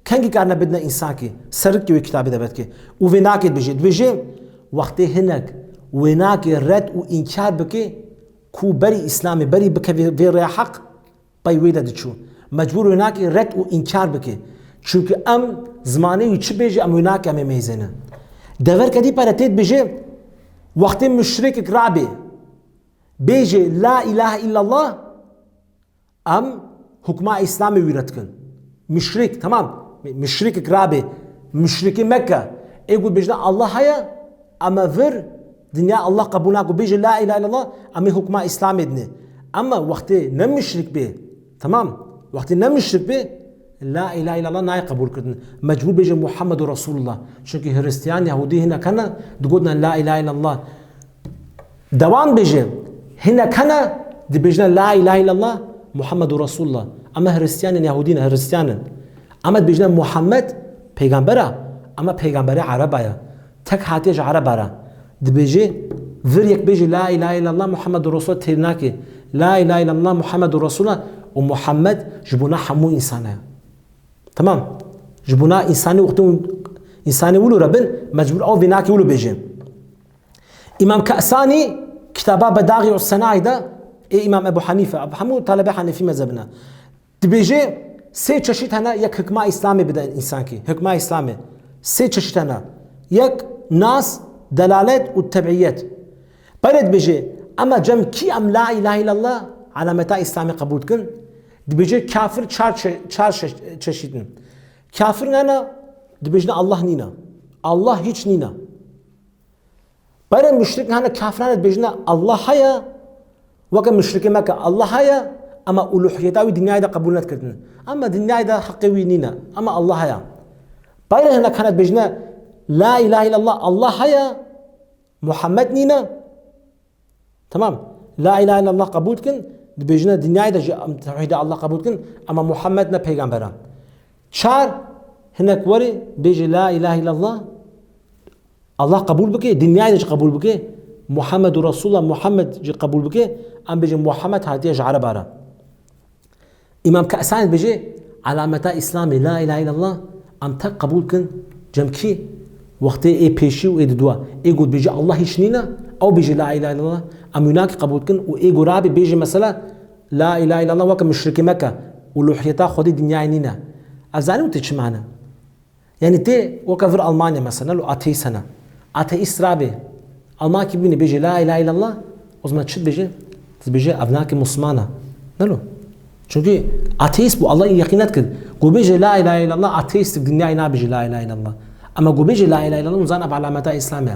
kengî karine bidine însankî. Serikê wê kitabê de vedike. Û vê nakê dibêje. Dibêje, wextê hinek wê nakê red û înkar bike, ku berî Îslamê, berî bike vê, vê rêya heq, pey wê de diçû. Mecbûr wê nakê red û înkar bike. Çünkü em zimanê wî çi bêje, em wê nake, em ê mêzêne. Deverke dî pere tê dibêje, wextê muşrikek rabê, bêje, "La ilahe illallah", em hukma Îslamê wî re dikin. Muşrik, tamam. Muşrikek rabê, muşrikê Mekke, ê ku dibêjne Allah heye, ama vir dinya Allah qebûl nake, bêje la ilahe illallah, em ê hukma Îslamê dinê. Ama wextê ne muşrik bê, tamam, wextê ne muşrik bê, la ilahe illallah nayê qebûl kirin. Mecbûr bêje Muhammedur Resulullah. Çünkü Hristiyan, Yahudî hinek hene, digotin la ilahe illallah. Dewam bêje, hinek hene dibêjne la ilahe illallah Muhammedur Resulullah. Ama Hristiyan in, Yahudî ne, Hristiyan in. Ama dibêjne Muhammed pêgamber e, ama pêgamberê Ereba ye. Tek hatiye ji Ereba re. Dibêje, vir yek bêje la ilahe illallah Muhammedur Resulullah têr nake. La ilahe illallah Muhammedur Resulullah û Muhammed ji bona hemû însan e. Tamam. Ji bona însanê wextê hûn, însanê wilo re bin, mecbûr ew vê nakê wilo bêje. Îmam Ke'sanî kitaba Bedaî'us Senaî de, ê Îmam Ebu Henîfe, hemû talebê Henefî mezhebine. Dibêje, sê çeşît hene, yek hikma Îslamê bide însankî, hikma Îslamê. Sê çeşît hene. Yek nas, delalet û tebiyet. Pere dibêje, ema cem kî em la ilahe illallah alameta Îslamê qebûl dikin? Dibêje, kafir çar çe-, çar çe-, çeşît in. Kafir nene, dibêjne Allah nîne. Allah hiç nîne. Pere muşrik hene, kafir hene, dibêjne Allah heye, weke muşrikê Mekke Allah heye, ema uluhiyeta wî dinyayê de qebûl nedikirtin. Ema dinyayê de heqê wî nîne, ema Allah heye. Pere hinek hene dibêjne, la ilahe illallah, Allah heye, Muhammed nîne. Tamam. La ilahe illallah qebûl dikin, dibêjine dinyayê de jî em tewhîda Allah qebûl dikin, ema Muhammed ne peygamber e. Çar, hinek were bêje la ilahe illallah, Allah qebûl bike, dinyayê de jî qebûl bike, Muhammedu Resulullah, Muhammed jî qebûl bike, em bêjin Muhammed hatiye ji Ereba re. Îmam Ke'sanî dibêje, alameta Îslamê, la ilahe illallah, em tek qebûl kin, cem kî? Wextê ê pêşî û ê didua. Ê ku dibêje Allah hiç nîne, ew bêje la ilahe illallah, em wî nakî qebûl kin û ê ku rabê bêje mesela, la ilahe illallah weke muşrikê Mekke, uluhiyeta Xwedê dinyayê nîne. Ez zanim tê çi mane? Yanî tê weke vir Almanya mesela, lo ateîst hene. Ateîst rabê. Almankî bibîne bêje la ilahe illallah, o zaman çi dibêje? Dibêje ev nake Muslimana. Ne lo? Çünkü ateîst bû, Allah yeqîn nedikir. Ku bêje la ilahe illallah, ateîst dinyayê nabêje la ilahe illallah. Ama ku bêje la ilahe illallah, o zaman ev alameta Îslamê.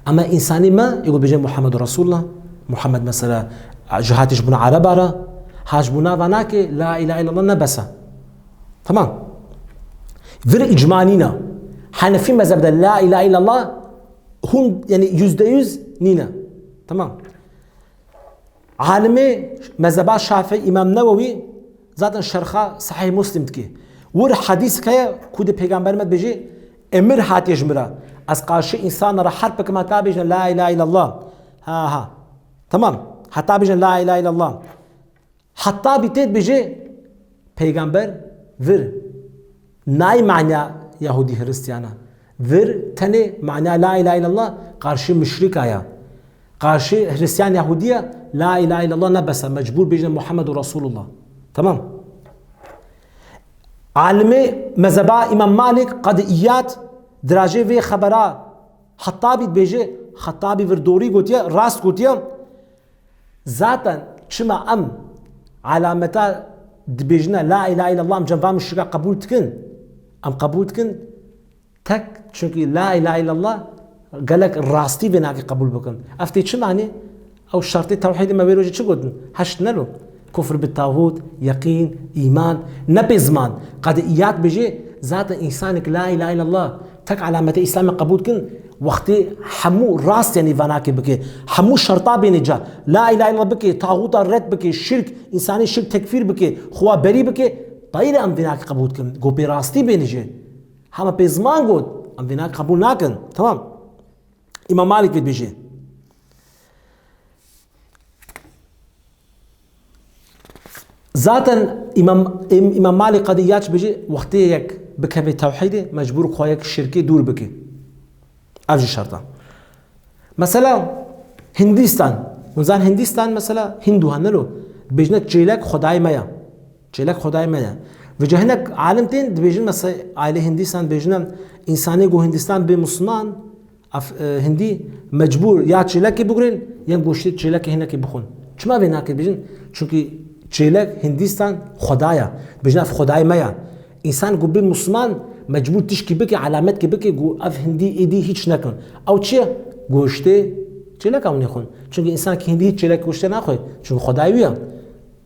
Ama însanê me, ê ku bêje Muhammedu Resulullah, Muhammed mesela, ji hatî ji bona Ereba re, ha ji bona va nake, la ilahe illallah ne bes e. Tamam. Vir icma nîne. Henefî mezheb de la ilahe illallah hûn, yani yüzde yüz nîne. Tamam. Alimê mezheba Şafî Îmam Newewî zaten şerha Sahih Muslim dike. Wir hedîs heye ku di Peygamber me dibêje, emir hatiye ji min re. Ez qarşî însan re herb bikim heta bêjin la ilahe illallah. Ha, ha. Tamam. Heta bêjin la ilahe illallah. Hattabî tê dibêje, Peygamber vir nayê manya Yahudî Hristiyana. Vir tenê manya la ilahe illallah qarşî muşrika ya. Qarşî Hristiyan Yahudiya la ilahe illallah ne bes e, mecbûr bêjine Muhammedu Resulullah. Tamam. Alimê mezheba Îmam Malik, Qadî Îyad, dirajê vê xebera Hattabî dibêje, Hattabî vir dorî gotiye, rast gotiye. Zaten çima em alameta dibêjine la ilahe illallah, em cem va muşrika qebûl dikin? Em qebûl dikin tek, çünkü la ilahe illallah gelek rastî vê nakê qebûl bikin. Ev tê çi manî? Ew şertê tewhîdê me wê rojê çi gotin? Heşt ne lo? Kufr bi tağut, yeqîn, îman, ne pê ziman. Qadî Îyad bêje, zaten însanek la ilahe illallah, tek alameta Îslamê qebûl dikin, wextê hemû rast, yanî vanakê bike, hemû şerta bêne ca, la ilahe illallah bike, taxûta red bike, şirk, însanê şirk tekfîr bike, xwe berî bike, tayî de em vê nakê qebûl dikin. Go pê rastî bêne jê. Hema pê ziman got, em vê nakê qebûl nakin. Tamam. Îmam Malik vê dibêje. Zaten Îmam, Îmam Malik Qadî Îyad bêje, wextê yek bikeve tewhîdê, mecbûr xwe yek şirkê dûr bike. Ev jî şerta. Mesela Hindistan. Hûn zan Hindistan mesela Hindu hene lo. Dibêjine çêlek xwedayê me ya. Çêlek xwedayê me ya. Vêca hinek alim tên dibêjin mesela ailê Hindistan dibêjine, însanê ku Hindistan bê Musliman, Ev, e, hindî mecbûr ya çêlekê bigurin, yan goştê çêlekê hinekê bixwin. Çima vê nake bêjin? Çünkü çêlek Hindistan xweda ya. Bêjin ev xwedayê me ya. Însan ku bê Musliman mecbûr tişkî bike, alametkî bike ku ev hindî êdî hiç nekin. Ew çi ye? Goştê çêleka hûn ê xwin. Çünkü însan ki hindî hiç çêlek goştê naxwe. Çünkü xwedayê wî ya.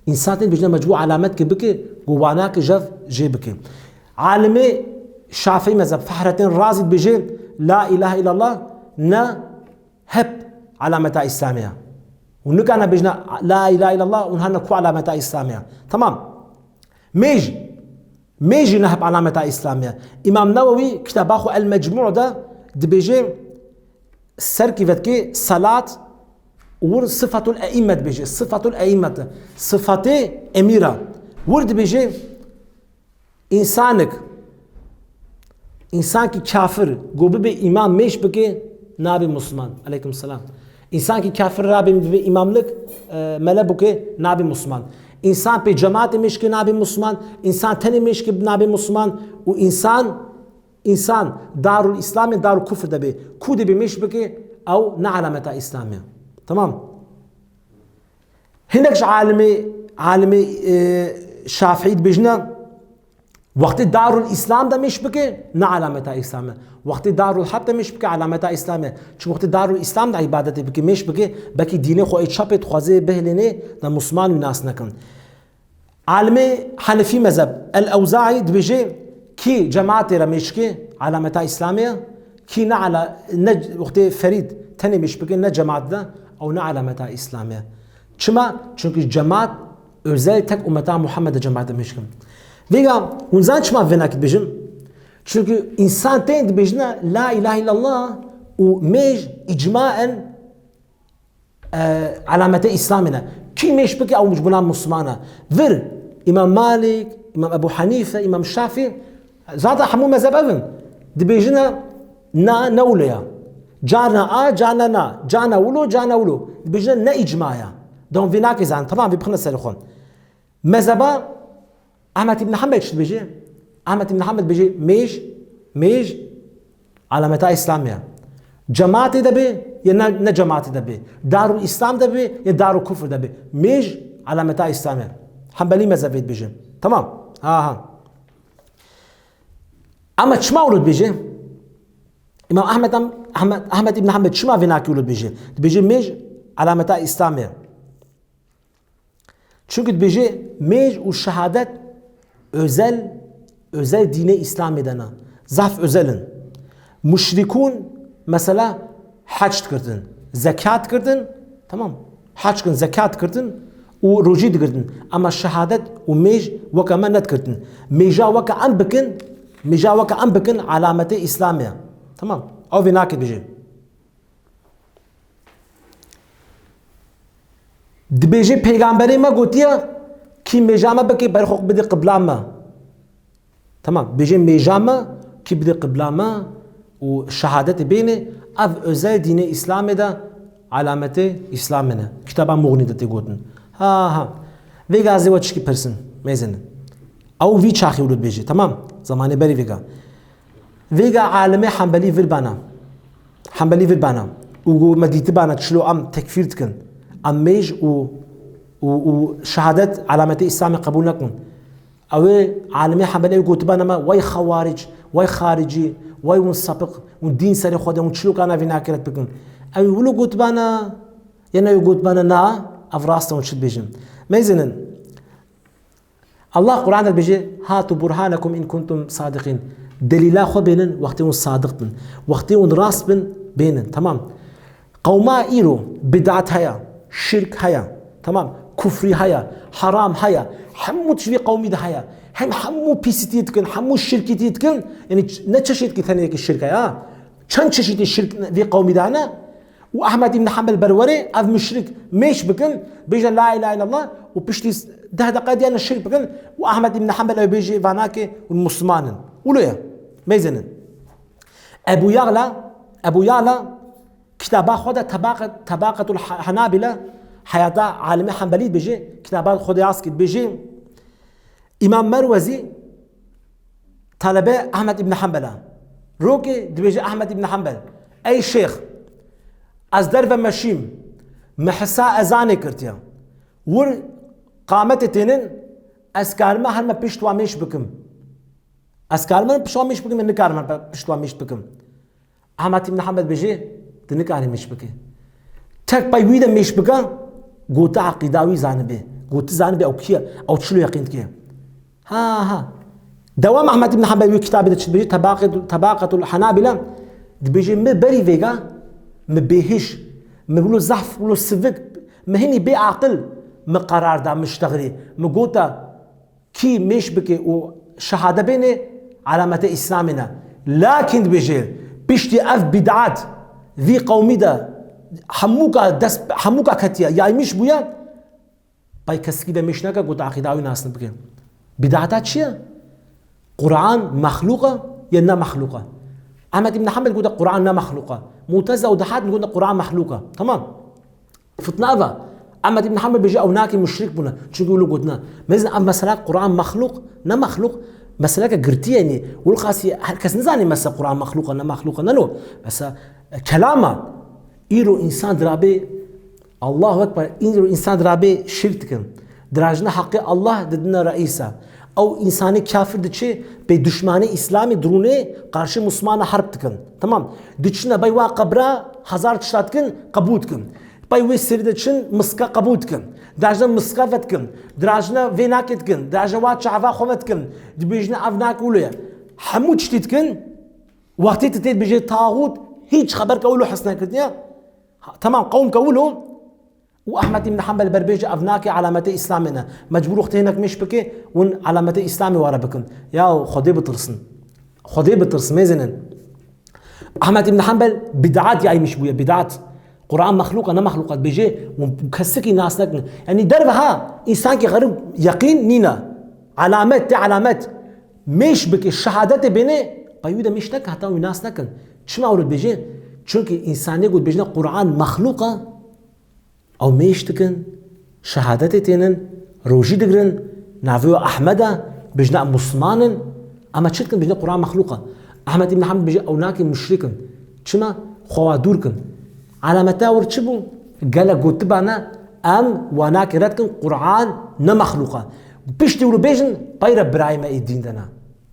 Însan tên bêjine mecbûr alametkî bike ku wanakê jev jê bike. Alimê Şafî mezheb Fehrettin Razî dibêje, la ilahe illallah ne hep alameta Îslamê ya. Û nikane bêjine la ilahe illallah û hene ku alameta Îslamê ya. Tamam. Mêj, mêj jî ne hep alameta Îslamê ya. Îmam Newewî kitaba xwe El Mecmû de dibêje, serkî vedikê salat û wir sifatul eîmme dibêje. Sifatul eîmme, sifatê emîra. Wir dibêje, Însanek, însankî kafir, ku bibe îmam mêş bike, nabe Musliman. Aleykum selam. Însan ki kafir rabê dibê îmamlik, e, mele bûke nabê Musliman. Însan pê cemaatê mêşke nabê Musliman. Însan tenê mêşke nabê Musliman. Û însan, însan Darul Îslamê, Darul Kufr de bê. Ku dibê mêş bike, ew ne alameta Îslamê. Tamam. Hinek ji alimê, alimê, e, Şafîî dibêjine, wextê Darul Îslam de mêş bike, ne alameta Îslam e. Wextê Darul Harb de mêş bike, alameta Îslam e. Çi wextê Darul Îslam de îbadetê bike, mêş bike, belkî dînê xwe ê çapê dixwaze bihêlêne, de Musliman wî nas nekin. Alimê Henefî mezheb, El-Ewzaî dibêje, kî cemaatê re mêş ke, alameta Îslamê ye, kî ne ala-, ne wextê ferîd tenê mêş bike, ne cemaat de, ew ne alameta Îslamê ye. Çima? Çunkî cemaat özel tek ummeta Muhammed e cemaat e mêş ke. Vêga, hûn zan çima vênakî dibêjin? Çunkî însan tên dibêjine La ilahe illallah û mêj îcmaen e, alamete Îslamê ne. Kî mêş bike ew ji bona Musliman e. Vir, Îmam Malik, Îmam Ebu Hanife, Îmam Şafî, zaten hemû mezheb ev in. Dibêjine na, ne wilo ya. Carna a, carna na. Carna wilo, carna wilo. Dibêjine ne îcma ya. Don vê nake zanin. Tamam, vê bixine serê xwe. Mezheba Ahmed ibn Hanbel çi dibêje? Ahmed ibn Hanbel dibêje, mêj, mêj alameta Îslamê ye. Cemaatê de be, ya ne, ne cemaatê de be. Darul Îslam de be, ya Darul Kufr de be. Mêj alameta Îslamê ye. Hanbelî mezhebê dibêje. Tamam. Ha, ha. Ama çima wilo dibêje? Îmam Ahmed am-, Ahmed, Ahmed ibn Hanbel çima vê nake wilo dibêje? Dibêje, mêj alameta Îslamê ye. Çunkî dibêje, mêj û şehadet özel, özel dînê Îslamê de ne. Zaf özel in. Muşrikûn, mesela, heç dikirtin, zekat dikirtin, tamam, heç kirin, zekat dikirtin û rojî dikirtin. Ama şehadet û mêj weke me nedikirtin. Mêja weke em bikin, mêja weke em bikin, alametê Îslamê ye. Tamam. Ew vê nake dibêje. Dibêje, pêgamberê me gotiye, kî mêja me bike, ber xwe bide qibla me. Tamam, bêje mêja me, kî bide qibla me û şehadetê bêne, ev özel dînê Îslamê de alametê Îslamê ne. Kitaba Muxnî de tê gotin. Ha, ha. Vêga ez ê we çikî pirsin, mêzinin. Ew vî çaxî wilo dibêje, tamam? Zamanê berî vêga. Vêga alimê Hanbelî vir bana. Hanbelî vir bana. Û got, me dîtibana çilo em tekfîr dikin. Em mêj û, û, û şehadet alametê Îslamê qebûl nekin. Ew ê alimê Hanbelî ew gotibana me, wey xewaric, wey xaricî, wey hûn sepiq, hûn dîn serê xwe de, hûn çilo kana vî nake red bikin. Ew ê wilo gotibana, yena ew gotibana na, ev rast e, hûn çi dibêjin. Mêzinin. Allah Quran de dibêje, "Hatu burhanakum in kuntum sadiqin." Delîla xwe bênin, wextê hûn sadiq bin. Wextê hûn rast bin, bênin. Tamam. Qewma îro bid'at heye, şirk heye. Tamam. Kufrî heye, heram heye. Hemû tişt vî qewmî de heye. Hem hemû pîsîtî dikin, hemû şirkîtî dikin. Yani ç-, ne çeşît ki tenê ki şirk heye, ha. Çend çeşîtî şirk vî qewmî de hene? Û Ahmed ibn Hanbel berwerê ev muşrik mêş bikin, bêje la ilahe illallah û piştî deh deqe diyan şirk bikin û Ahmed ibn Hanbel ew bêje vanake û Musliman in. Wilo ye. Mêzinin. Ebu Ya'la, Ebu Ya'la kitaba xwe de Tabaqat-, Tabaqatul Ha-, Hanabile, heyata alimi Hanbelî dibêje, kitaba xwe de yaz kir, dibêje, Îmam Merwezî talebe Ahmed ibn Hanbel e. Rokê dibêje Ahmed ibn Hanbel, "Ey şêx, ez derve meşîm, me hisa ezanê kirtiye. Wir qametê tênin, ez karime herme pişt wa mêş bikim. Ez karime pişt wa mêş bikim, ez nikarim pişt wa mêş bikim." Ahmed ibn Hanbel dibêje, "Tu nikarî mêş bike. Tek pey wî de mêş bike, go tu eqîda wî zanibe. Go tu zanibe ew kî ye, ew çilo yeqîn dike." Ha, ha. Dewam Ahmed ibn Hanbel wî kitabê de çi dibêje? Tabaqat-, Tabaqatul Hanabile dibêje, "Mi berî vêga, mi bêhiş, mi wilo zehf, wilo sivik, mi hinî bê aqil, mi qerar da, mi ştexilî. Mi gota, kî mêş bike û şehade bêne, alamete Îslamê ne. Lakin dibêje, piştî ev bid'at vî qewmî de hemûka dest, hemûka ketiye, yaymiş bûye, pey kesikî de mêş neke, got eqîda wî nas bike." Bid'ata çi ye? Quran mexlûq e ya ne mexlûq e? Ahmed ibn Hanbel gote Quran ne mexlûq e. Mutezile û dehat gote Quran mexlûq e. Tamam. Fitna ev e. Ehmed ibn Hanbel bêje ew nakê muşrik bûne. Çunkî wilo gotine. Mêzin ev mesela Quran mexlûq, ne mexlûq, meseleke girtî ye, yanî wil qasî her kes nizanî mesela Quran mexlûq e, ne mexlûq e, ne lo. Mesela, e, kelama. Îro însan dirabê, Allahu Ekber, îro însan dirabê şirk dikin. Dirajine heqê Allah didine reîsa. Ew însanê kafir diçe pê duşmanê Îslamê dirûnê qarşî Muslimana herb dikin. Tamam. Diçine bay wa qebra hezar tişta dikin, qebûl dikin. Bay wê serî de çin miska qebûl dikin. Dirajine miska vedikin. Dirajine vê nakê dikin. Dirajine wa çava xwe vedikin. Dibêjine ev nak wilo ye. Hemû tiştî dikin. Wextê tu tê dibêjê taxût, hîç xeber ke wilo hes nekirdiye. Ha, temam, qewm ke wilo. Û Ehmed ibn Hanbel berbêje ev nakê alametê Îslamê ne. Mecbûr wextê hinek mêş bike, hûn alametê Îslamê ware bikin. Ya Xwedê bitirsin. Xwedê bitirsin, mêzinin. Ehmed ibn Hanbel bid'at yaymış bûye, bid'at. Quran mexlûq e, ne mexlûq e, dibêje, hûn kesekî nas nekin. Yanî derve ha, însankî xerib yeqîn nîne. Alamet, tê alamet. Mêş bike, şehadetê bêne, pey wî de mêş neke, heta wî nas nekin. Çima wilo dibêje? Çunkî însanê ku dibêjine Quran mexlûq e, ew mêş dikin, şehadetê tênin, rojî digirin, navê we Ehmed e, bêjine em Musliman in, em çi dikin, bêjine Quran mexlûq e. Ehmed ibn Hanbel bêje ew nakê muşrik in. Çima? Xwe wa dûr kin. Alameta wir çi bû? Gelek gotibane em wa nakê red kin, Quran ne mexlûq e. Piştî wilo bêjin, peyre birayê me ê dîn de ne.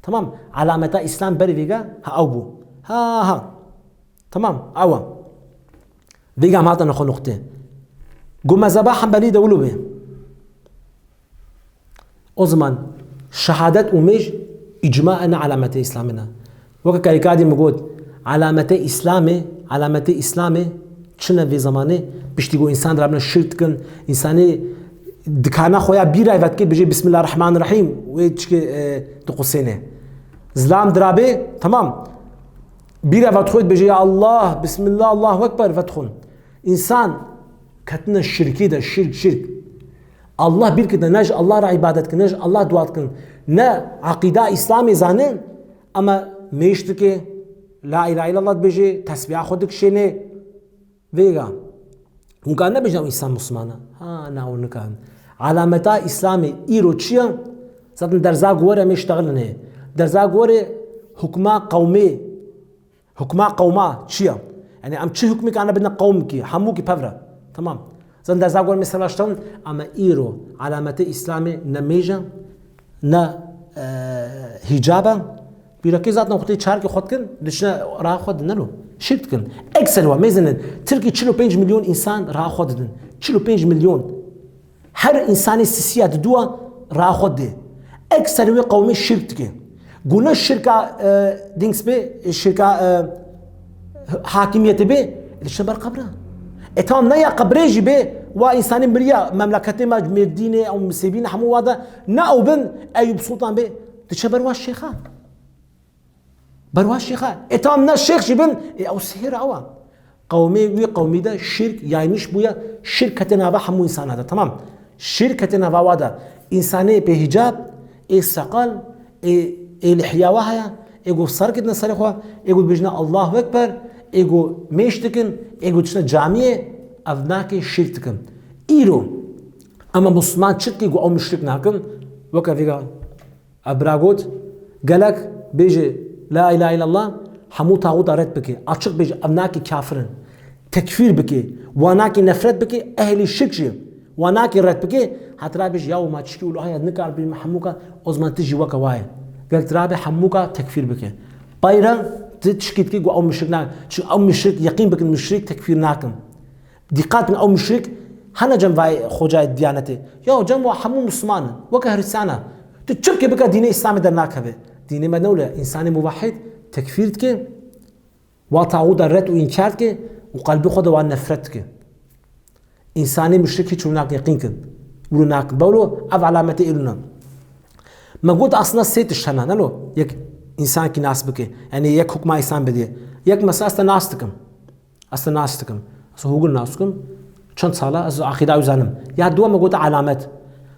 Tamam, alameta Îslam berî vêga, ha ew bû. Ha, ha. Tamam, ew e. Vêga em hatine xwe nuqtê. Got mezheba Hanbelî de wilo bê. O zaman şehadet û mêj îcma ne alametê Îslamê ne. Weke kerîkadî min got, alametê Îslamê, alametê Îslamê çi ne vê zemanê? Piştî ku însan dirabine şirk dikin, însanê dikana xwe ya bîra vedike, bêje Bismillahirrahmanirrahîm, wê çike, e, diqusêne. Zilam dirabê, tamam. Bîra vedixwe dibêje, ya Allah, Bismillah, Allahu Ekber, vedixwin. Însan ketine şirkî de, şirk, şirk. Allah bîr kirine, ne ji Allah re îbadet kin, ne ji Allah dua dikin, ne eqîda Îslamê zanin, ama mêş dike, la îlahe îllallah dibêje, tesbîha xwe dikişêne. Vêga. Hûn ka nebêjin ew însan Musliman e. Ha, na hûn nikarin. Alameta Îslamê îro çi ye? Zaten derza ku were em ê ştexilin heye. Derza ku were hukma qewmê. Hukma qewma çi ye? Yanî em çi hukmê kane bidine qewmkî, hemûkî pevre. Tamam. Zaten derza ku were mesela ştexilin, ama îro alametê Îslamê ne mêj e, ne, e, hîcab e. Bîrekê zaten wextê çarkê xwe dikin, diçine raha xwe didin, nelo. Şirk dikin. Ekser wa mêzinin. Tirkî çil û pênc milyon însan raha xwe didin. Çil û pênc milyon. Her însanê sisiya diduwa raha xwe didê. Ekser wê qewmê şirk dike. Gune şirka, e, dings be, şirka, e, hakimiyetê bê, diçine ber qebra. E tamam, ne ya qebrê jî bê, wa însanê miriya, memleketê me, Mêrdînê, ew Misêbînê, hemû wa de, ne ew bin, Eyûb Sultan bê, diçe ber wa şêxa. Ber wa şêxa. E tamam, ne şêx jî bin, e ew sihêr ew e. Qewmê wî qewmî de şirk yaymış bûye, şirk kete nava hemû însana de, tamam. Şirk kete nava wa de. Însanê bê hicab, ê seqal, ê, ê lihya wa heye, ê ku ser kitine serê xwe, ê ku dibêjine Allahu Ekber, ê ku mêş dikin, ê ku diçine camiyê, ev nake şirk dikin. Îro, ama Musliman çi dike ku ew muşrik nakin, weke vêga. Ev bira got, gelek bêje, la îlahe îllallah, hemû taxûta red bike. Açiq bêje, ev nake kafir in. Tekfîr bike. Wa nake nefret bike, ehlî şirk jî. Wa nake red bike, heta bêje, ya ma çikî wilo heye, nikar bî me hemûka, o zaman tu jî weke wa ye. Gelek tu rabê hemûka tekfîr bike. Peyre tu tişkî dikî ku ew muşrik nake. Çünkü ew muşrik, yeqîn bikin muşrik tekfîr nakin. Dîqat bin, ew muşrik hene cem vay xocayê diyanetê. Ya cem wa hemû Musliman in. Weke Hristiyan e. Tu çi bike bike dînê Îslamê dernakeve. Dînê me ne wile. Însanê muvahhid tekfîr dike. Wa taxûta red û înkar dike û qelbê xwe de wa nefret dike. Însanê muşrik hiç wilo nakin, yeqîn kin. Wilo nakin. Bewlo ev alametê êlû ne. Me got aslında sê tişt hene, ne lo? Yek însankî nas bike. Yanî yek hukma Îslam bidîye. Yek mesela ez te nas dikim. Ez te nas dikim. Ez hûgil nas dikim. Çend sala ez aqîda wî zanim. Ya duwa me gote alamet.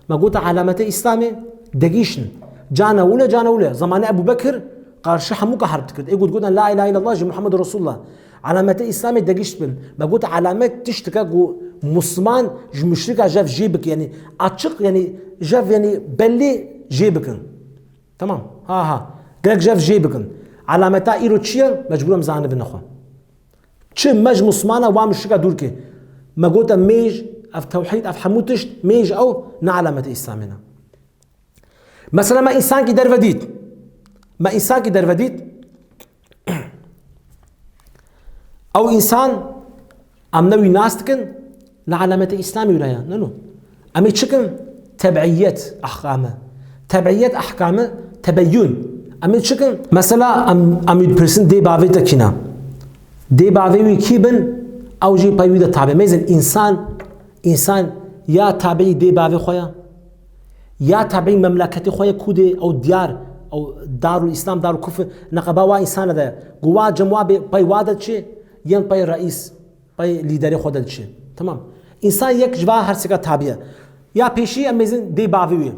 Me gote alamete Îslamê degîştin. Cana wile, cana wile. Zamanê Ebu Bekir qarşı hemûka herb dikir. Ê got, gotin, la ilahe illallah ji Muhammed Resulullah. Alamete Îslamê degîşt bin. Me gote alamet tiştika ku Musliman ji muşrika jev jê bike, yanî açiq, yanî jev, yanî belli jê bikin. Tamam. Ha ha. Gerek jev jê bikin. Alameta îro çi ye? Mecbûr em zanibin xwe. Çi me ji Muslimana wa muşrika dûr ke. Me gote mêj, ev tewhîd, ev hemû tişt, mêj ew ne alameta Îslamê ne. Mesela me însankî derve dît. Me însankî derve dît. Ew însan em ne wî nas dikin, li alamete Îslamê wî ya. Ne no. Em ê çi kin? Tebiyet ahkamı. Tebiyet ahkamı, tebeyyün. Em ê çi kin? Mesela em, em wî dipirsin dê bavê te kî ne? Dê bavê wî kî bin? Ew jî pey wî de tabe. Mêzin însan, însan ya tabiî dê bavê xwe ya, ya tabiî memleketê xwe ye ku dê ew diyar, ew Darul Îslam, Darul Kufr, neqeba wa însana de ye. Ku wa cem wa bê, pey wa de diçe, yên pey reîs, pey lîderê xwe de diçe. Tamam. Însan yek ji va her sêka tabiî ye. Ya pêşî em mêzin dê bavê wî.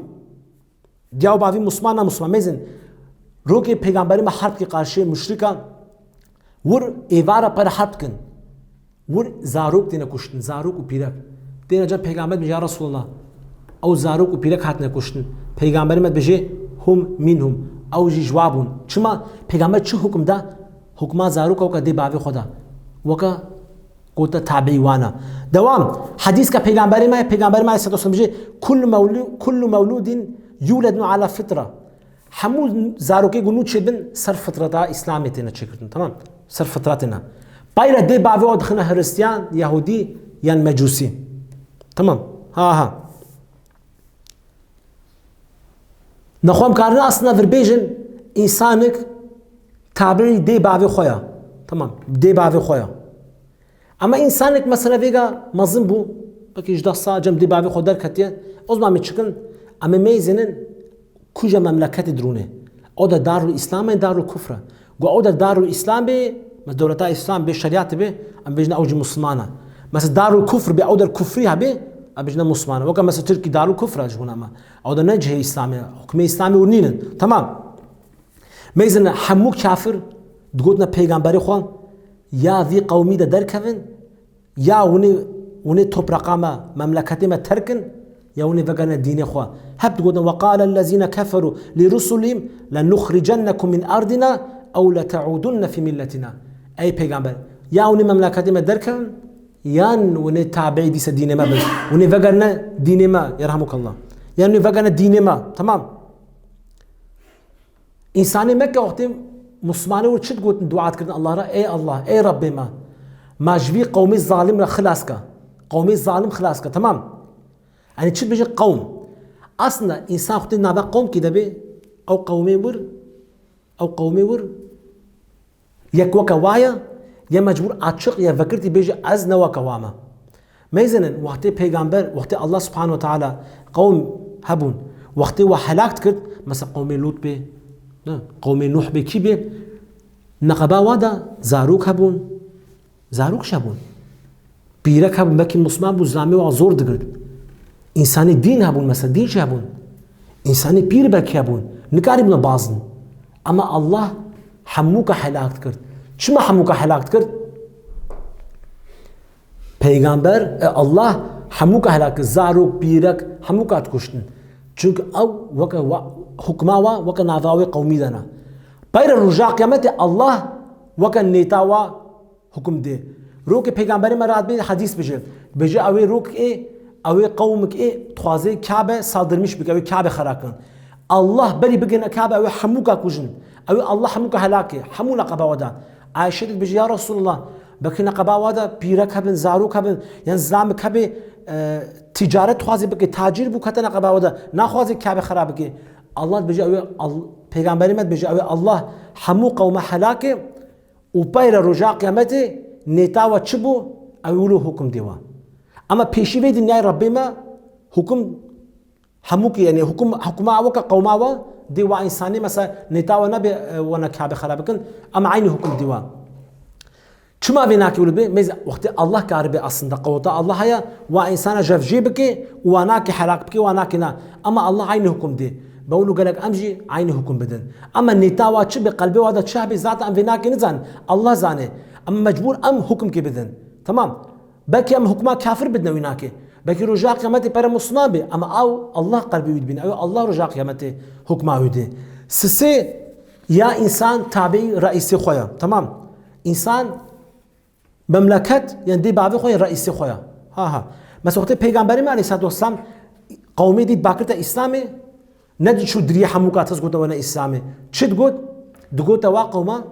Diya û bavî Musliman ne Musliman. Mêzin rokê pêgamberê me herb ki qarşê muşrika, wir êvara pey re herb dikin. Wir zarok têne kuştin, zarok û pîrek. Têne cem pêgamber, ya Resulallah, ew zarok û pîrek hatine kuştin. Pêgamberê me dibêje, hum minhum. Ew jî ji wa bûn. Çima? Pêgamber çi hukm da? Hukma zaroka weke dê bavê xwe da. Weke gote tabiî wana. Dewam. Hedîska pêgamberê me, pêgamberê me aleyhisselatu vesselam dibêje, kullu mewlu-, kullu mewludin yuledu ala fitra. Hemû zarokê ku nû çêbin ser fitreta Îslamê têne çêkirin, tamam? Ser fitra têne. Pey re dê bavê wan dixine Hristiyan, Yahudî yan Mecûsî. Tamam. Ha ha. Nexwe em karine aslında vir bêjin, însanik tabiî dê bavê xwe ya. Tamam. Dê bavê xwe ya. Ama însanek mesela vêga mezin bû, belkî ji deh sal cem dê bavê xwe derketiye. O zaman em ê çi kin? Em ê mêzinin kuja memleketê dirûnê. O da Darul Îslam e, Darul Kufr e. Gu o da Darul Îslam bê, me dewleta Îslam bê, şeriyatê bê, em bêjine ew jî Musliman e. Mesela Darul Kufr bê, ew der kufrî hebê, em bêjine Musliman e. Weke mesela Tirkî Darul Kufr e ji bona me. Ew da ne cihê Îslamê, hukmê Îslamê û nînin. Tamam. Mêzin hemû kafir digotine pêgamberê xwe, ya vî qewmî de derkevin, ya winê, winê topraqa me, memleketê me terkin, ya winê vegerine dînê xwe. Hep digotin, "Ve qale lezîne keferû li rusulihim lenuxricennekum min ardina ew leteûdunne fî milletina." Ey pêgamber, ya winê memleketê me derkevin, yan winê tabiî dîse dînê me bin. Winê vegerine dînê me, yerhamukallah. Yan winê vegerine dînê me. Tamam. Însanê Mekke wextê Muslimanê wir çi digotin, dua dikirin Allah re, ey Allah, ey Rabbê me, ma ji vî qewmê zalim re xilas ke. Qewmê zalim xilas ke, tamam. Yanî çi dibêje qewm? Aslında însan wextê nava qewmkî de bê, ew qewmê wir, ew qewmê wir, yek weke wa ye, ya mecbûr açiq ya vekirtî bêje ez ne weke wa me. Meyzinin, wextê pêgamber, wextê Allah subhanahu ve teala qewm hebûn, wextê wa helak dikir, mesela qewmê Lût bê, ne, qewmê Nuh bê, kî bê, neqeba wa da zarok hebûn, zarok jî hebûn. Pîrek hebûn, belkî Musliman bû, zilamê wa zor digirt. Însanê dîn hebûn, mesela dîn jî hebûn. Însanê pîr belkî hebûn, nikarîbûne bazin. Ama Allah hemûka helak dikir. Çima hemûka helak dikir? Peygamber, e, Allah hemûka helak kir, zarok, pîrek, hemûka dikuştin. Çunku ew weke wa-, hukma wa weke nava wê qewmî de ne. Peyre roja qiyametê Allah weke nêta wa hukum dê. Rokê peygamberê me radibê hedîs bije. Bije ew ê rok ê, ew ê qewmik ê dixwaze Kabe saldırmış bike, ew ê Kabe xera kin. Allah berî bigihine Kabe, ew ê hemûka kujin. Ew ê Allah hemûka helak ke, hemû neqeba we de. Ayşe dibêje, ya Resulullah, belkî neqeba we de pîrek hebin, zarok hebin, yan zilamik hebe, e, ticaret dixwaze bike, tacîr bû, kete neqeba we de, naxwaze Kabe xera bike. Allah dibêje, ew ê Al-, Peygamberê me dibêje, ew ê Allah hemû qewma helak ke û peyre roja qiyametê nêta we çi bû, ew ê wilo hukum dê we. Ama pêşî vê dinyayê Rabbê me hukum Hemûkî, yanî hukum, hukuma weke qewma we dê wa însanê, mesela nêta we nebe, e, wana Kabe xera bikin, em eynî hukum dê wa. Çima vê nake wilo be? Mêz wextê Allah karibe aslında, qeweta Allah heye, wa însana jev jê bike, wa nake helak bike, wa nake na. Ama Allah eynî hukum dê. Be wilo gelek em jî eynî hukum bidin. Ama nêta wa çi be, qelbê wa de çi hebe, zaten em vê nake nizanin. Allah zane. Em mecbûr em hukum kê bidin. Tamam. Belkî em hukma kafir bidine wî nake. Belkî roja qiyametê pere Musliman bê. Ama ew Allah qelbê wî dibîne. Ew Allah roja qiyametê hukma wî dê. Sisê ya însan tabiî reîsê xwe ya. Tamam. Însan memleket, yani dê bavê xwe ya reîsê xwe ya. Ha ha. Mesela wextê Peygamberê me aleyhissalatu vesselam qewmê dît bakirte Îslamê, ne diçû diriyê hemû kat his gote we ne Îslamê. Çi digot? Digote wa qewma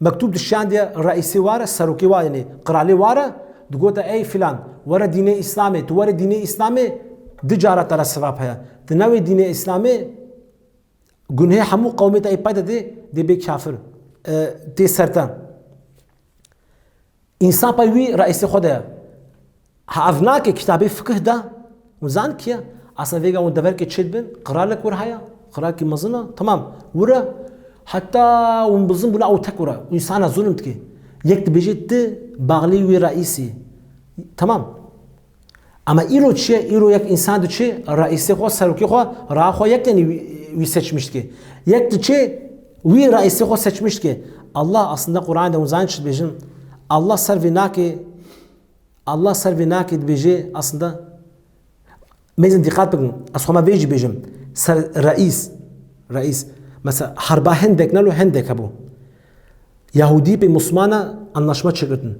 mektûb dişiyandiye reîsê wa re, serokê wa, yani qiralê wa re, digote ey filan, were dînê Îslamê, tu were dînê Îslamê, du cara te re sevap heye. Tu newê dînê Îslamê, gunhê hemû qewmê te ê pay de dê, dê bê kafir. E, tê ser te. Însan pey wî reîsê xwe de ye. Ha ev nake kitabê fikih de, hûn zan kî ye? Aslında vêga hûn deverkê çêdibin, qiralek wir heye, qiralekî mezin e, tamam, wir e. Heta hûn mezin bûne ew tek wir e, û însana zulm dike. Yek dibêje tu baxlî wî reîsî. Tamam. Ama îro çi ye? Îro yek însan diçe, reîsê xwe, serokê xwe, raa xwe yek, yani wî, wî seçmiş dike. Yek diçe, wî reîsê xwe seçmiş dike. Allah aslında Qur'an de hûn zanîn çi dibêjin? Allah ser vê nake, Allah ser vê nake dibêje aslında. Mêzin dîqat bikin, ez xwe me vê jî bêjim. Ser reîs, reîs. Mesela herba hindek nelo hindek hebû. Yahudî pê Muslimana anlaşma çêkirtin.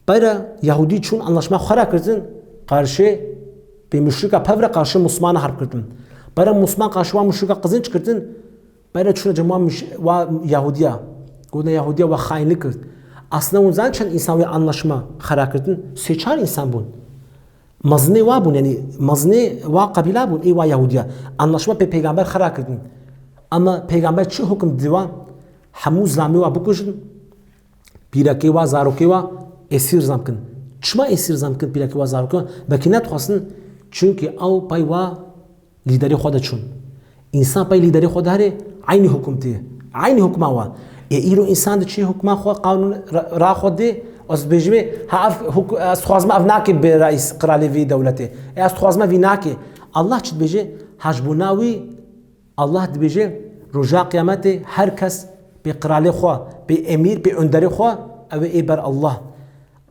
Peyre Yahudî çûn anlaşma xwe re kirtin, qarşê pê muşrika pevre qarşê Muslimana herb kirtin. Peyre Musliman qarşê wa muşrika qizin çi kirtin? Peyre çûne cem wa muş-, wa Yahudiya. Gotin Yahudiya wa xaînlik kirt. Aslında hûn zan çend însan wê anlaşma xera kirtin? Sê çar însan bûn. Mezinê wa bûn, yani mezinê wa qebîla bûn, ê wa Yahudiya. Anlaşma pê peygamber xera kirdin. Ama peygamber çi hukm didi wan? Hemû zilamê wa bikujin, pîrekê wa, zarokê wa êsîr zam kin. Çima êsîr zam kin pîrekê wa, zarokê wa? Belkî nedixwestin, çunkî ew pey wa lîderê xwe de çûn. Însan pey lîderê xwe de here, eynî hukm tê. Eynî hukma wa. Ê îro însan diçî hukma xwe, qanûn ra-, ra xwe dê, ez dibêjimê, ha ev huk-, ez dixwazime ev nake bi reîs, qiralê vî dewletê. Ê ez dixwazime vî nake. Allah çi dibêje? Ha ji bona wî, Allah dibêje, roja qiyametê her kes pê qiralê xwe, pê emîr, pê onderê xwe, ew ê ber Allah.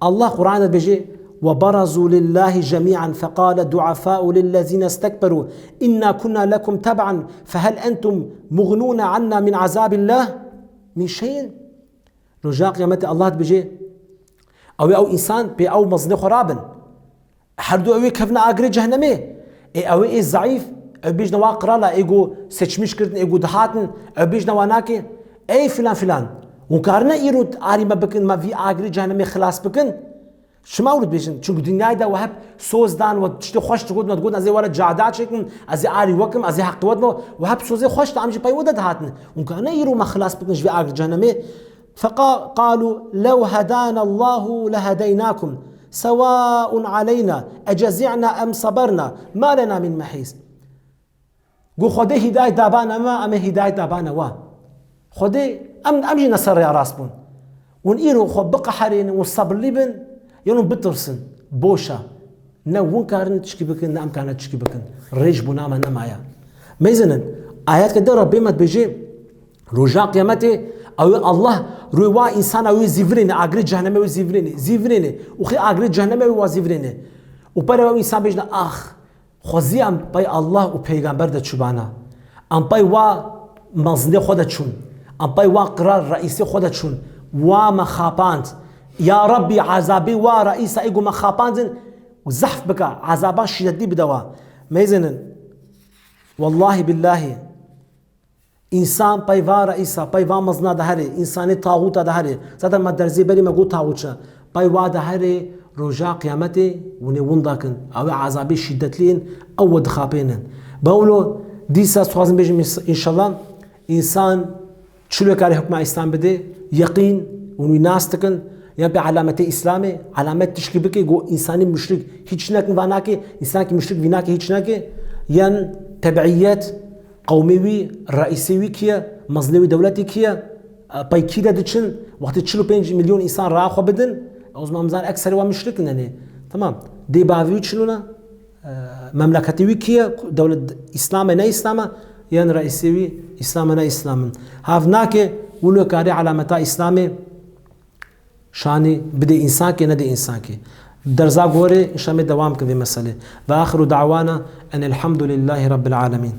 Allah Qur'an de dibêje, "Ve berazu lillahi cemi'an feqale du'afa'u lillezine istekberu inna kunna lekum teb'an fehel entum mugnuna anna min azabillah min şeyin." Roja qiyametê Allah dibêje, ew ê ew însan pê ew mezinê xwe rabin. Her du ew ê kevne agirê cehennemê. Ê ew ê zayîf, ew bêjne wa qirala, ê go seçmiş kirdin, ê go dihatin, ew bêjne wa nake, ey filan filan. Hûn karine îro arî me bikin, me vî agirê cehennemê xilas bikin? Çima ewro dibêjin? Çunku dinyayê de we hep soz dan, we tiştê xweş digotin, we digotin, ez ê were cada çêkim, ez ê arî we kim, ez ê heqî we dim, we hep sozê xweş de, em jî pey we de dihatin. Hûn karine îro me xilas bikin ji vî agirê cehennemê? Feqa-, qalu lew hedana Allahu lehedeynakum, sewaun aleyna, ecezi'na em saberna, ma lena min mehîs. Got, Xwedê hîdayet dabane me, em ê hîdayet dabane we. Xwedê, em, em jî ne ser rêya rast bûn. Hûn îro xwe biqeherînin, hûn sebirlî bin, yan hûn bitirsin. Boş e. Ne hûn karin tişkî bikin, ne em karine tişkî bikin. Rê ji bona me nemaye. Mêzinin, ayetke de Rebbê me dibêje, roja qiyametê, ew ê Allah, rûyê wa însana wê zîvirêne, agirê cehennemê wê zîvirêne, zîvirêne. Û xê agirê cehennemê wê wa zîvirêne. Û pere ew însan bêjne, ax, xwezî em pey Allah û peygamber de çûbana. Em pey wa mezinê xwe de çûn. Em pey wa qiral reîsê xwe de çûn. Wa me xapand. Ya Rabbî, ezabê wa reîsa ê ku me xapandin zehf bike, ezaban şîdetlî bide wa. Mêzinin. Wellahî billahî. Însan pey va reîsa, pey va mezina de herê, însanê taxûta de herê. Zaten me derzê berî me got taxût çi. Pey wa de herê, roja qiyametê hûn ê winda kin. Ew ê ezabê şîdetlî yên, ew we dixapênin. Bawlo, dîsa ez dixwazim bêjim, îns-, înşallah, însan çilo karê hukma Îslam bidê, yeqîn, hûn wî nas dikin, yan pê alametê Îslamê, alamet tişkî bikê, got însanê muşrik hîç nekin va nake, însanekî muşrik vî nake, hîç nake, yan tebiiyet, qewmê wî, reîsê wî kî ye, mezinê wî dewletê kî ye, e, pey kî de diçin, wextê çil û pênc milyon însan raya xwe bidin, o zaman em zanin ekserê wan muşrik in, yanî, tamam, dê bavê wî çilo ne, e, memleketê wî kî ye, dewlet Îslam e, ne Îslam e, yan reîsê wî Îslam e, ne Îslam in. Hev nake, wilo karê alameta Îslamê, şanî bidê însankê, nedê însankê. Dersa gorê inşallah me dewam kin vê meselê. Ve axiru da'wana enelhamdülillahi rabbil alemin.